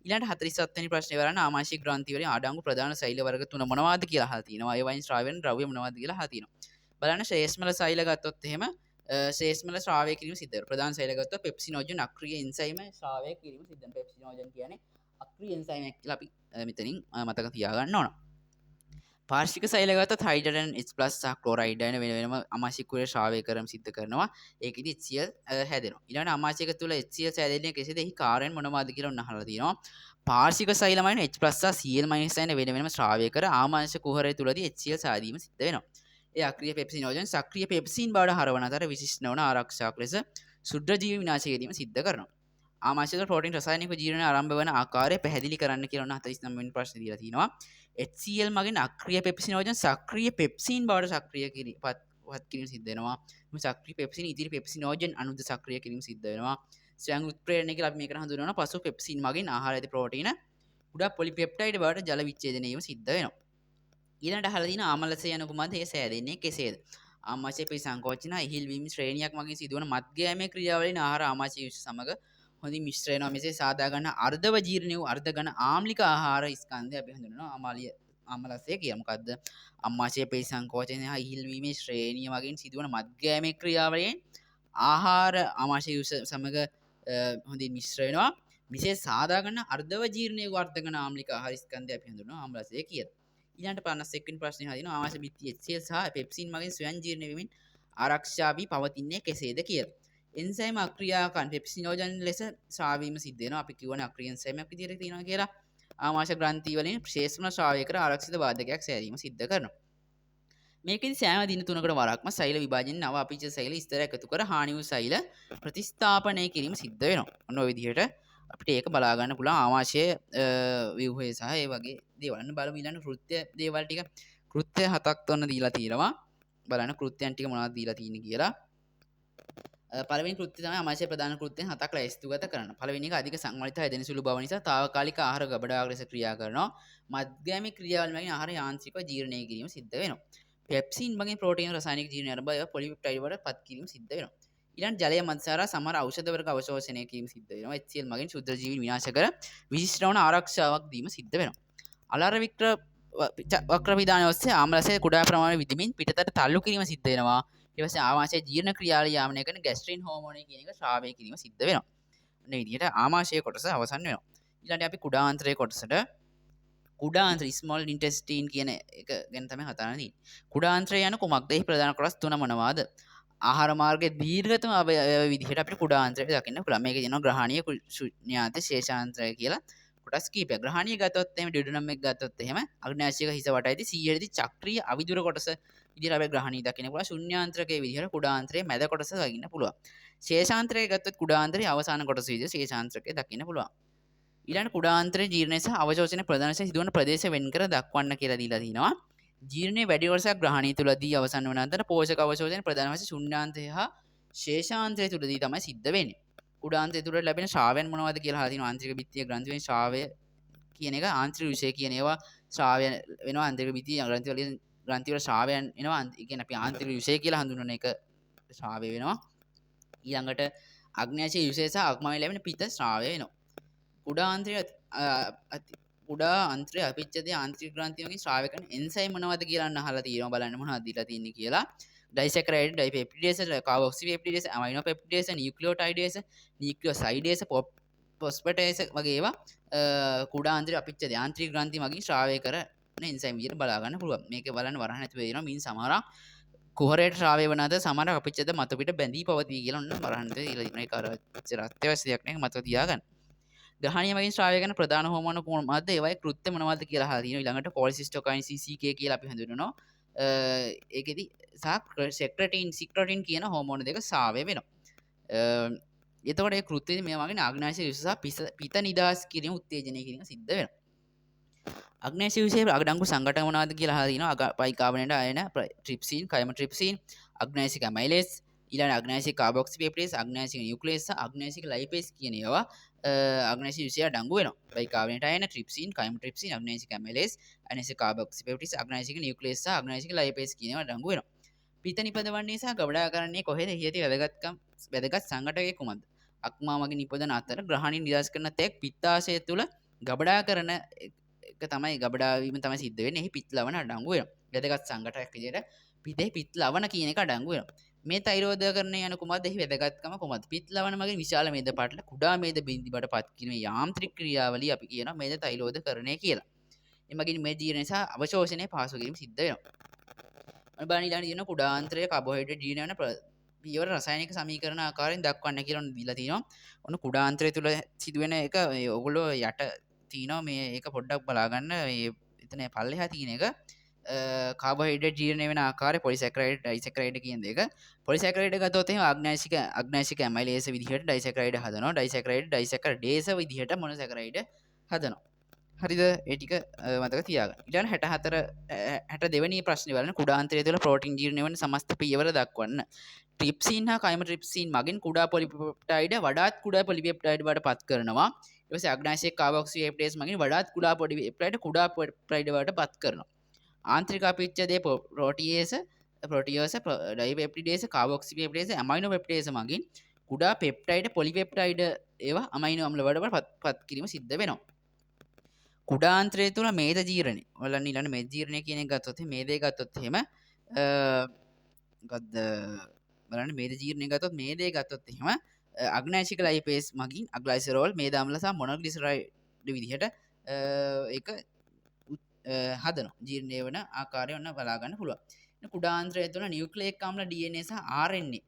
ඊළඟට 47 වෙනි ප්‍රශ්නේ බලන්න ආමාශය ග්‍රන්ථි වලින් අඩංගු ප්‍රධාන සෛල වර්ග තුන මොනවාද කියලා අහලා තියෙනවා. ඒ වයින් ශ්‍රාව්‍ය වෙන ද්‍රව්‍ය මොනවාද කියලා අහලා තියෙනවා. බලන්න ශ්ලේෂ්මල සෛල ගත්තොත් එහෙම ශ්ලේෂ්මල ශ්‍රාවය කිරීම සිද්ධ වෙනවා. ප්‍රධාන සෛල ගත්තොත් පෙප්සිනෝජන් අක්‍රීය එන්සයිම ශ්‍රාවය කිරීම සිද්ධ වෙනවා. පෙප්සිනෝජන් කියන්නේ අක්‍රීය එන්සයිමයක් කියලා අපි මෙතනින් මතක තියාගන්න ඕන. පාර්ශ්වික සෛල ගත්තොත් හයිඩ්‍රජන් H+ සහ ක්ලෝරයිඩ් යන වෙන වෙනම ආමාශික කුහරය ශ්‍රාවය කරම සිද්ධ කරනවා. ඒකෙදි HCl හැදෙනවා. ඊළඟට ආමාශික තුල HCl සෑදෙන්නේ කෙසේද? එහි කාර්යයන් මොනවාද කියලා ඔන්න අහලා තියෙනවා. පාර්ශ්වික සෛල මයින් H+ සහ Cl- යන වෙන වෙනම ශ්‍රාවය කර ආමාශ කුහරය තුලදී HCl සෑදීම සිද්ධ වෙනවා. ඒ අක්‍රීය පෙප්සිනෝජන් සක්‍රීය පෙප්සින් බවට හරවන අතර විශිෂ්ට වන ආරක්ෂාවක් ලෙස ශුද්‍ර ජීව විනාශය කිරීම සිද්ධ කරනවා. ආමාශයක ප්‍රෝටීන් රසායනික ජීර්ණය ආරම්භ වන ආකාරය පැහැදිලි කරන්න කියලා ඔන්න 49 වෙනි ප්‍රශ්නේ දීලා තිනවා. HCl මගින් අක්‍රීය පෙප්සිනෝජන් සක්‍රීය පෙප්සින් බවට සක්‍රීය පත් කිරීම සිද්ධ වෙනවා. මේ සක්‍රීය පෙප්සින් ඉතිරි පෙප්සිනෝජන් අණුද සක්‍රීය කිරීම සිද්ධ වෙනවා. ස්වයං උත්ප්‍රේරණය කියලා අපි මේකට හඳුන්වනවා. පසු පෙප්සින් මගින් ආහාර ඇති ප්‍රෝටීන කුඩා පොලිපෙප්ටයිඩ් බවට ජල විච්ඡේදනය වීම සිද්ධ වෙනවා. ඊළඟට අහලා තියෙන ආමලසය යන කුමක්ද? ඒ සෑදෙන්නේ කෙසේද? ආමාශය පරිසංකෝචන ඉහිල් වීම ශ්‍රේණියක් මගින් සිදුවන මත්ගෑමේ ක්‍රියාවලින් ආහාර ආමාශය යුෂ සමග හොඳින් මිශ්‍ර වෙනවා. මෙසේ සාදා ගන්න අර්ධව ජීර්ණ වූ අර්ධ ඝන ආම්ලික ආහාර ස්කන්ධය අපි හඳුන්වනවා ආමලසය කියලා. මොකද්ද? ආමාශය පරිසංකෝචනය හා ඉහිල් වීමේ ශ්‍රේණිය මගින් සිදුවන මත්ගෑමේ ක්‍රියාවලින් ආහාර ආමාශය යුෂ සමග හොඳින් මිශ්‍ර වෙනවා. මෙසේ සාදා ගන්න අර්ධව ජීර්ණ වූ අර්ධ ඝන ආම්ලික ආහාර ස්කන්ධය අපි හඳුන්වනවා ආම්ලසය කියලා. ඊළඟට 51 වෙනි ප්‍රශ්නේ හදිනවා ආමාශ බිත්ති HCl සහ පෙප්සින් මගින් ස්වයං ජීර්ණ වෙමින් ආරක්ෂා වී පවතින්නේ කෙසේද කියලා. එන්සයිම් අක්‍රියාකන් පෙප්සිනෝජන් ලෙස ශ්‍රාවීම සිද්ධ වෙනවා. අපි කියවනේ අක්‍රිය එන්සයිමයක් විදිහට තියෙනවා කියලා. ආමාශ ග්‍රන්ථි වලින් ශ්‍රේෂ්ඨම ශ්‍රාවය කර ආරක්ෂිත බාධකයක් සෑදීම සිද්ධ කරනවා. මේකෙදි සෑම දින 3කට වරක්ම සෛල විභාජනයේ නව අපිච්ච සෛල ස්තර එකතු කර හානි වූ සෛල ප්‍රතිස්ථාපනය කිරීම සිද්ධ වෙනවා. ඔන්න ඔය විදිහට අපිට ඒක බලා ගන්න පුළුවන් ආමාශයේ ව්‍යුහය සහ ඒ වගේ දේවල්. අන්න බලමු ඊළඟ කෘත්‍ය දේවල් ටික. කෘත්‍ය 7ක් තොන්න දීලා තියෙනවා. බලන්න කෘත්‍යයන් ටික මොනවද දීලා තියෙන්නේ කියලා. පළවෙනි කෘත්‍ය තමයි ආමාශයේ ප්‍රධාන කෘත්‍යයන් 7ක් ලැයිස්තුගත කරන්න. පළවෙනි එක අධික සංවලිත හැදෙන සුළු බව නිසා තාවකාලික ආහාර ගබඩාවක් ලෙස ක්‍රියා කරනවා. මත්ගෑමේ ක්‍රියාවල මගින් ආහාර යාන්ත්‍රිකව ජීර්ණය කිරීම සිද්ධ වෙනවා. පෙප්සින් මගින් ප්‍රෝටීන් රසායනික ජීර්ණය ආරම්භ ඒවා පොලිපෙප්ටයිඩ් වලට පත් කිරීම සිද්ධ වෙනවා. ඊළඟ ජලය මත්සාරා සමහර ඖෂධ වර්ග අවශෝෂණය කිරීම සිද්ධ වෙනවා. HCl මගින් ක්ෂුද්‍ර ජීවීන් විනාශ කර විශිෂ්ට වන ආරක්ෂාවක් දීම සිද්ධ වෙනවා. අලාර වක්‍ර විධානය ඔස්සේ ආම්ලරසය කුඩා ප්‍රමාණය විදිමින් පිටතට තල්ලු කිරීම සිද්ධ වෙනවා. ඊට පස්සේ ආමාශය ජීර්ණ ක්‍රියාවලිය යාමනය කරන ගැස්ට්‍රින් හෝමෝනය කියන එක ශ්‍රාවය කිරීම සිද්ධ වෙනවා. ඔන්න විදිහට ආමාශය කොටස අවසන් වෙනවා. ඊළඟට අපි කුඩා ආන්ත්‍රයේ කොටසට කුඩා ආන්ත්‍ර ස්මෝල් ඉන්ටෙස්ටයින් කියන එක ගැන තමයි කතා කරන්නේ. කුඩා ආන්ත්‍රය යන කුමක්ද? එහි ප්‍රධාන කොටස් තුන මොනවාද? ආහාර මාර්ගයේ දීර්ඝතම අවයව විදිහට අපිට කුඩා ආන්ත්‍රය දකින්න පුළුවන්. මේක කියනවා ග්‍රහණීය ශුන්‍යාත ශේෂාන්ත්‍රය කියලා කොටස් කීපයක්. ග්‍රහණීය ගත්තොත් එහෙම ඩියුඩනම් එක ගත්තොත් එහෙම අග්න්‍යාශයක හිස වටයිදී 100 දී චක්‍රීය අවිදුර කොටස විදිහට අපිට ග්‍රහණීය දකින්න පුළුවන්. ශුන්‍යාන්ත්‍රකයේ විදිහට කුඩා ආන්ත්‍රයේ මැද කොටස දකින්න පුළුවන්. ශේෂාන්ත්‍රය ගත්තොත් කුඩා ආන්ත්‍රයේ අවසාන කොටස විදිහට ශේෂාන්ත්‍රකය දකින්න පුළුවන්. ඊළඟ කුඩා ආන්ත්‍රයේ ජීර්ණය සහ අවශෝෂණය ප්‍රධාන වශයෙන් සිදුවන ප්‍රදේශ වෙන් කර දක්වන්න කියලා දීලා තිනවා. ජීර්ණයේ වැඩි කොටසක් ග්‍රහණීය තුලදී අවසන් වන අතර පෝෂක අවශෝෂණය ප්‍රධාන වශයෙන් ශුන්‍යාන්ත්‍රය හා ශේෂාන්ත්‍රය තුලදී තමයි සිද්ධ වෙන්නේ. කුඩා ආන්ත්‍රය තුල ලැබෙන ශ්‍රාවයන් මොනවද කියලා අහලා තිනවා. ආන්ත්‍රික බිත්තිය ග්‍රන්ථි වලින් ශ්‍රාවය කියන එක ආන්ත්‍රික විෂය කියන ඒවා ශ්‍රාවය වෙනවා. ආන්ත්‍රික බිත්තිය ග්‍රන්ථි වල ශ්‍රාවයන් එනවා. ඒ කියන්නේ අපි ආන්ත්‍රික විෂය කියලා හඳුන්වන එක ශ්‍රාවය වෙනවා. ඊළඟට අග්න්‍යාශය විෂය සහ අග්මාවේ ලැබෙන පිත ශ්‍රාවය වෙනවා. කුඩා ආන්ත්‍රය අපිච්ඡදේ ආන්ත්‍රික ග්‍රන්ථි වලින් ශ්‍රාවය කරන එන්සයිම් මොනවද කියලා අන්න අහලා තියෙනවා. බලන්න මොනවද දීලා තියෙන්නේ කියලා. ඩයිසැකරයිඩ්, ඩයිපෙප්ටිඩේස්, කාබොක්සිපෙප්ටිඩේස්, ඇමයිනෝපෙප්ටිඩේස්, නියුක්ලියෝටයිඩේස්, නියුක්ලියෝසයිඩේස්, ෆොස්ෆේටේස් වගේ ඒවා කුඩා ආන්ත්‍රය අපිච්ඡදේ ආන්ත්‍රික ග්‍රන්ථි මගින් ශ්‍රාවය කරන එන්සයිම් විදිහට බලා ගන්න පුළුවන්. මේක බලන්න වරහන් ඇතුලේ තියෙනවා. මින් සමහරක් කුහරයට ශ්‍රාවය වන අතර සමහරක් අපිච්ඡද මතු පිට බැඳී පවතී කියලා ඔන්න වරහන් ඇතුලේ දීලා තියෙනවා. ඒක අර අච්චර අත්‍යවශ්‍ය දෙයක් නේ, මතක තියාගන්න. ග්‍රහණීය මගින් ශ්‍රාවය කරන ප්‍රධාන හෝමෝන මොනවද? ඒවායේ කෘත්‍ය මොනවද කියලා අහලා තියෙනවා. ඊළඟට කොලිසිස්ටෝකයින් CCK කියලා අපි හඳුන්වනවා. ඒකෙදි සහ සික්‍රටින් කියන හෝමෝන දෙක ශ්‍රාවය වෙනවා. එතකොට ඒ කෘත්‍යයේදී මේ වගේ ආග්නේයාශය විෂ සහ පිත නිදහස් කිරීම උත්තේජනය කිරීම සිද්ධ වෙනවා. අග්නේයාශය විෂයේ අඩංගු සංඝටක මොනවද කියලා අහලා තියෙනවා. බයිකාබනේට අයන ට්‍රිප්සින්, කයිමොට්‍රිප්සින්, අග්නේයාශික ඇමයිලේස්, ඊළඟ අග්නේයාශික කාබොක්සිපෙප්ටිඩේස්, අග්නේයාශික නියුක්ලියස් සහ අග්නේයාශික ලයිපේස් කියන ඒවා අග්නේයාශික විෂය අඩංගු වෙනවා. බයිකාබනේට අයන ට්‍රිප්සින්, කයිමොට්‍රිප්සින්, අග්නේයාශික ඇමයිලේස්, අග්නේයාශික කාබොක්සිපෙප්ටිඩේස්, අග්නේයාශික නියුක්ලියස් සහ අග්නේයාශික ලයිපේස් කියන ඒවා අඩංගු වෙනවා. පිත නිපදවන්නේ සහ ගබඩා කරන්නේ කොහෙද? එහි ඇති වැදගත් සංඝටකය කුමක්ද? අක්මා මගින් නිපදවන අතර ග්‍රහණීය නිදහස් කරන තෙක් පිත්තාශය තුල ගබඩා කරන එක තමයි ගබඩා වීම තමයි සිද්ධ වෙන්නේ. එහි පිත් ලවණ අඩංගු වෙනවා. වැදගත් සංඝටකයක් විදිහට පිතේ පිත් ලවණ කියන එක අඩංගු වෙනවා. මේ තෛරෝධකරණය යන කුමක්ද? එහි වැදගත්කම කුමක්ද? පිත් ලවණ මගින් විශාල මේද පටල කුඩා මේද බිඳි බවට පත් කිරීමේ යාන්ත්‍රික ක්‍රියාවලිය අපි කියනවා මේද තෛරෝධකරණය කියලා. එමගින් මේ ජීර්ණය සහ අවශෝෂණය පහසු කිරීම සිද්ධ වෙනවා. ඔන්න බලන්න ඊළඟට තියෙනවා කුඩා ආන්ත්‍රයේ කාබෝහයිඩ්‍රේට් ජීර්ණ වෙන පියවර රසායනික සමීකරණ ආකාරයෙන් දක්වන්න කියලා ඔන්න දීලා තිනවා. ඔන්න කුඩා ආන්ත්‍රය තුල සිදුවෙන එක මේ ඔයගොල්ලෝ යට තිනවා මේ ඒක පොඩ්ඩක් බලාගන්න. මේ එතන පල්ලෙහා තියෙන එක කාබෝහයිඩ්‍රේට් ජීර්ණය වෙන ආකාරය පොලිසැකරයිඩ් ඩයිසැකරයිඩ් කියන දෙක. පොලිසැකරයිඩ් ගත්තොත් එහෙම ආග්නේයාශික ඇමයිලේස් විදිහට ඩයිසැකරයිඩ් හදනවා. ඩයිසැකරයිඩ් ඩයිසැකරඩේස් විදිහට මොනොසැකරයිඩ් හදනවා. හරිද? ඒ ටික මතක තියාගන්න. ඊළඟ 62 වෙනි ප්‍රශ්නේ බලන්න. කුඩා ආන්ත්‍රය තුළ ප්‍රෝටීන් ජීර්ණය වන සමස්ත පියවර දක්වන්න. ට්‍රිප්සින් හා කයිමොට්‍රිප්සින් මගින් කුඩා පොලිපෙප්ටයිඩ් වඩාත් කුඩා පොලිපෙප්ටයිඩ් බවට පත් කරනවා. ඊට පස්සේ අග්නාශය කාබොක්සිපෙප්ටයිඩේස් මගින් වඩාත් කුඩා පොඩි පෙප්ටයිඩ් කුඩා පෙප්ටයිඩ් වලට පත් කරනවා. ආන්ත්‍රික අපිච්ඡදයේ ප්‍රෝටියේස ප්‍රොටියෝස ඩයිපෙප්ටිඩේස් කාබොක්සිපෙප්ටිඩේස් ඇමයිනෝ පෙප්ටිඩේස් මගින් කුඩා පෙප්ටයිඩ් පොලිපෙප්ටයිඩ් ඒවා අමයිනෝ අම්ල වලට පත් කිරීම සිද්ධ වෙනවා. කුඩාන්ත්‍රය තුළ මේද ජීර්ණය බලන්න ඊළඟ මේද ජීර්ණය කියන එක ගත්තොත් මේ දේ ගත්තොත් එහෙම මොකද්ද බලන්න මේද ජීර්ණය ගත්තොත් මේ දේ ගත්තොත් එහෙම අග්නාශික ලයිපේස් මගින් ග්ලයිසරෝල් මේද අම්ල සහ මොනෝග්ලිසරයිඩ් විදිහට ඒක හදනවා. ජීර්ණය වන ආකාරය ඔන්න බලා ගන්න පුළුවන්. කුඩාන්ත්‍රය තුළ නියුක්ලියෙක් අම්ල DNA සහ RNA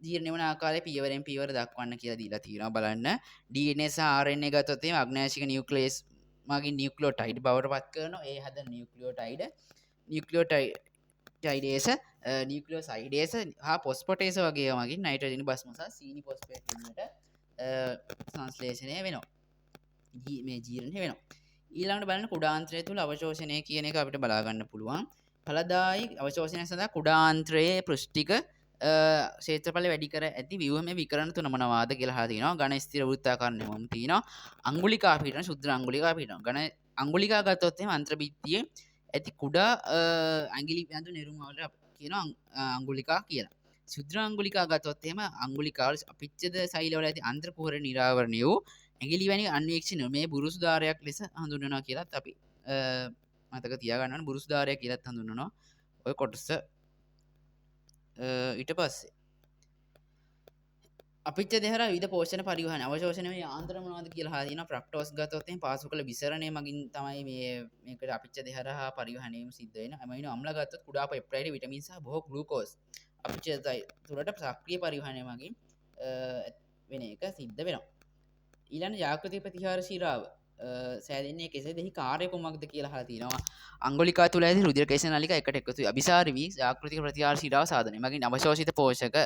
ජීර්ණය වන ආකාරය පියවරෙන් පියවර දක්වන්න කියලා දීලා තියෙනවා. බලන්න DNA සහ RNA ගත්තොත් එහෙම අග්නාශික නියුක්ලියස් මගින් නියුක්ලියෝටයිඩ් බවට පත් කරනවා. ඒ හදන නියුක්ලියෝටයිඩ් නියුක්ලියෝටයිඩේස නියුක්ලියෝසයිඩේස හා ෆොස්ෆටේස වගේ ඒවා මගින් නයිට්‍රජන් භස්ම සහ සීනි ෆොස්ෆේට් විදිහට සංශ්ලේෂණය වෙනවා. මේ ජීර්ණය වෙනවා. ඊළඟට බලන්න කුඩාන්ත්‍රය තුළ අවශෝෂණය කියන එක අපිට බලා ගන්න පුළුවන්. ඵලදායී අවශෝෂණය සඳහා කුඩාන්ත්‍රයේ පෘෂ්ඨික ක්ෂේත්‍රඵල වැඩි කර ඇති ව්‍යුහමය විකරණ තුන මොනවාද කියලා අහලා තිනවා. ඝන ස්ථිර වෘත්තාකාර නියමම් තියෙනවා. අංගුලිකා පීඩන ශුද්‍ර අංගුලිකා පීඩන. ඝන අංගුලිකා ගත්තොත් එහෙම අන්ත්‍ර බිත්තියේ ඇති කුඩා ඇඟිලි බඳු නිරුම් වලට කියනවා අංගුලිකා කියලා. ශුද්‍ර අංගුලිකා ගත්තොත් එහෙම අංගුලිකා වල අපිච්ඡද සෛල වල ඇති අන්ත්‍ර කුහර නිරාවරණය වූ ඇඟිලි වැනි අන්වීක්ෂණ මේ බුරුසු ධාරයක් ලෙස හඳුන්වනවා කියලත් අපි මතක තියාගන්න ඕන. බුරුසු ධාරය කියලත් හඳුන්වනවා ඔය කොටස. ඊට පස්සේ අපිච්ච දෙහර විවිධ පෝෂණ පරිවහන අවශෝෂණය මේ යාන්ත්‍රණ මොනවද කියලා අහලා තියෙනවා. ෆ්‍රක්ටෝස් ගත්තොත් එහෙනම් පාසු කළ විසරණය මගින් තමයි මේකට අපිච්ච දෙහර හා පරිවහනය සිද්ධ වෙන්නේ. ඇමයිනෝ අම්ල ගත්තොත් කුඩා පෙප්ටයිඩ් විටමින් සහ බොහෝ ග්ලූකෝස් අපිච්ච තුළට සක්‍රිය පරිවහනය මගින් වෙන එක සිද්ධ වෙනවා. ඊළඟ ජාගෘති ප්‍රතිහාර ශිරාව සෑදෙන්නේ කෙසේද? එහි කාර්ය කුමක්ද කියලා අහලා තියෙනවා. අංගුලිකා තුළ ඇති රුධිර කේශ නාලිකා එකට එකතු වී අභිසාරී වී ජාගෘතික ප්‍රතිහාර ශිරාව සාධනය. මගින් අවශෝෂිත පෝෂක